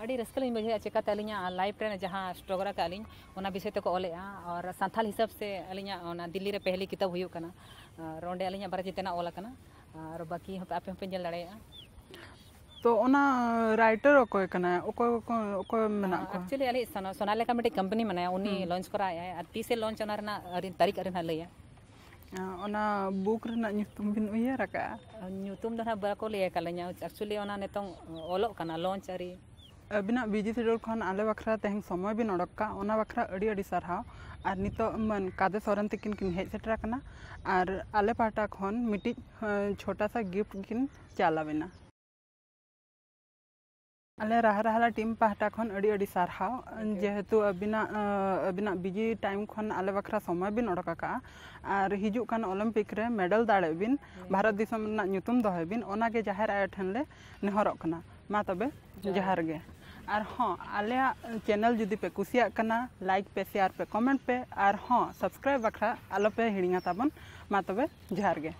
ᱟᱹᱰᱤ ᱨᱟᱹᱥᱠᱟᱹ ᱞᱤᱧ ᱵᱩᱡᱷᱟᱹᱣᱮᱫᱼᱟ᱾ ᱪᱮᱠᱟᱛᱮ ᱟᱹᱞᱤᱧᱟᱜ ᱞᱟᱭᱤᱯᱷ ᱨᱮ ᱡᱟᱦᱟᱸ ᱥᱴᱨᱚᱜᱚᱞ ᱟᱠᱟᱫ ᱞᱤᱧ, ᱚᱱᱟ ᱵᱤᱥᱚᱭ ᱛᱮᱠᱚ ᱚᱞᱮᱜᱼᱟ᱾ ᱟᱨ ᱥᱟᱱᱛᱷᱟᱞ ᱦᱤᱥᱟᱹᱵ ᱥᱮ ᱟᱹᱞᱤᱧᱟᱜ ᱚᱱᱟ ᱫᱤᱞᱞᱤ ᱨᱮ ᱯᱮᱦᱞᱤ ᱠᱤᱛᱟᱹᱵ ᱦᱩᱭᱩᱜ ᱠᱟᱱᱟ, ᱟᱨ ᱚᱸᱰᱮ ᱟᱹᱞᱤᱧᱟᱜ ᱵᱟᱨᱮ ᱡᱮᱛᱮᱱᱟᱜ ᱚᱞ ᱟᱠᱟᱱᱟ᱾ ᱟᱨ ᱵᱟᱹᱠᱤ ᱦᱚᱸᱯᱮ ᱟᱯᱮ ᱦᱚᱸᱯᱮ ᱧᱮᱞ ᱫᱟᱲᱮᱭᱟᱜᱼᱟ᱾ ᱛᱚ ᱚᱱᱟ ᱨᱟᱭᱴᱟᱨ ᱚᱠᱚᱭ ᱠᱟᱱᱟᱭ? ᱚᱠᱚᱭ ᱚᱠᱚᱭ ᱚᱠᱚᱭ ᱢᱮᱱᱟᱜ ᱠᱚᱣᱟ? ᱮᱠᱪᱩᱭᱮᱞᱤ ᱟᱹᱞᱤᱧ ᱥᱳᱱᱟ ᱥᱳᱱᱟᱞᱮᱠᱟ ᱢᱤᱫᱴᱤᱡ ᱠᱳᱢᱯᱟᱱᱤ ᱢᱮᱱᱟᱭᱟ, ᱩᱱᱤ ᱞᱚᱧᱪ ᱠᱚᱨᱟᱣᱮᱫᱼᱟᱭ᱾ ᱟᱨ ᱛᱤᱥᱮ ᱞᱚᱧᱪ, ᱚᱱᱟ ᱨᱮᱱᱟᱜ ᱟᱹᱣᱨᱤ ᱛᱟᱹᱨᱤᱠᱷ ᱟᱹᱣᱨᱤ ᱱᱟᱜ ᱞᱟᱹᱭᱟ᱾ ᱚᱱᱟ ᱵᱩᱠ ᱨᱮᱱᱟᱜ ᱧᱩᱛᱩᱢ ᱵᱤᱱ ᱩᱭᱦᱟᱹᱨ ᱟᱠᱟᱫᱼᱟ? ᱧᱩᱛᱩᱢ ᱫᱚ ᱱᱟᱦᱟᱜ ᱵᱟᱠᱚ ᱞᱟᱹᱭ ᱟᱠᱟᱫ ᱞᱤᱧᱟ᱾ ᱮᱠᱪᱩᱭᱮᱞᱤ ᱚᱱᱟ ᱱᱤᱛᱚᱝ ᱚᱞᱚᱜ ᱠᱟᱱᱟ, ᱞᱚᱧᱪ ᱟᱹᱣᱨᱤ᱾ ᱟᱹᱵᱤᱱᱟᱜ ᱵᱤᱡᱤ ᱥᱤᱰᱩᱞ ᱠᱷᱚᱱ ᱟᱞᱮ ᱵᱟᱠᱷᱨᱟ ᱛᱮᱦᱮᱧ ᱥᱚᱢᱚᱭ ᱵᱤᱱ ᱚᱰᱚᱠ ᱠᱟᱜ, ᱚᱱᱟ ᱵᱟᱠᱷᱨᱟ ᱟᱹᱰᱤ ᱟᱹᱰᱤ ᱥᱟᱨᱦᱟᱣ᱾ ᱟᱨ ᱱᱤᱛᱚᱜ ᱢᱟᱱ ᱠᱟᱫᱮ ᱥᱚᱨᱮᱱ ᱛᱤᱠᱤᱱ ᱠᱤᱱ ᱦᱮᱡ ᱥᱮᱴᱮᱨ ᱟᱠᱟᱱᱟ, ᱟᱨ ᱟᱞᱮ ᱯᱟᱦᱴᱟ ᱠᱷᱚᱱ ᱢᱤᱫᱴᱤᱡ ᱪᱷᱳᱴᱟ ᱥᱟ ᱜᱤᱯᱷᱴ ᱠᱤᱱ ᱪᱟᱞ ᱟᱵᱤᱱᱟ᱾ ᱟᱞᱮ ᱨᱟᱦᱟ ᱨᱟᱦᱟᱞᱟ ᱴᱤᱢ ᱯᱟᱦᱴᱟ ᱠᱷᱚᱱ ᱟᱹᱰᱤ ᱟᱹᱰᱤ ᱥᱟᱨᱦᱟᱣ᱾ ᱡᱮᱦᱮᱛᱩ ᱟᱹᱵᱤᱱᱟᱜ ᱟᱹᱵᱤᱱᱟᱜ ᱵᱤᱡᱤ ᱴᱟᱭᱤᱢ ᱠᱷᱚᱱ ᱟᱞᱮ ᱵᱟᱠᱷᱨᱟ ᱥᱚᱢᱚᱭ ᱵᱤᱱ ᱚᱰᱚᱠ ᱟᱠᱟᱫᱼᱟ᱾ ᱟᱨ ᱦᱤᱡᱩᱜ ᱠᱟᱱ ᱚᱞᱤᱢᱯᱤᱠ ᱨᱮ ᱢᱮᱰᱟᱞ ᱫᱟᱲᱮᱜ ᱵᱤᱱ, ᱵᱷᱟᱨᱚᱛ ᱫᱤᱥᱚᱢ ᱨᱮᱱᱟᱜ ᱧᱩᱛᱩᱢ ᱫᱚᱦᱚᱭ ᱵᱤᱱ, ᱚᱱᱟᱜᱮ ᱡᱟᱦᱮᱨ ᱟᱭᱳ ᱴᱷᱮᱱ ᱞᱮ ᱱᱮᱦᱚᱨᱚᱜ ᱠᱟᱱᱟ᱾ ᱢᱟ ᱛᱚᱵᱮ, ᱡᱚᱦᱟᱨ ᱜᱮ᱾ ᱟᱨ ᱦᱚᱸ, ᱟᱞᱮᱭᱟᱜ ᱪᱮᱱᱮᱞ ᱡᱩᱫᱤ ᱯᱮ ᱠᱩᱥᱤᱭᱟᱜ ᱠᱟᱱᱟ, ᱞᱟᱭᱤᱠ ᱯᱮ, ᱥᱮᱭᱟᱨ ᱯᱮ, ᱠᱚᱢᱮᱱᱴ ᱯᱮ, ᱟᱨ ᱦᱚᱸ ᱥᱟᱵᱥᱠᱨᱟᱭᱤᱵ ᱵᱟᱠᱷᱨᱟ ᱟᱞᱚ ᱯᱮ ᱦᱤᱲᱤᱧᱟ ᱛᱟᱵᱚᱱ᱾ ᱢᱟ ᱛᱚᱵᱮ, ᱡᱚᱦᱟᱨ ᱜᱮ᱾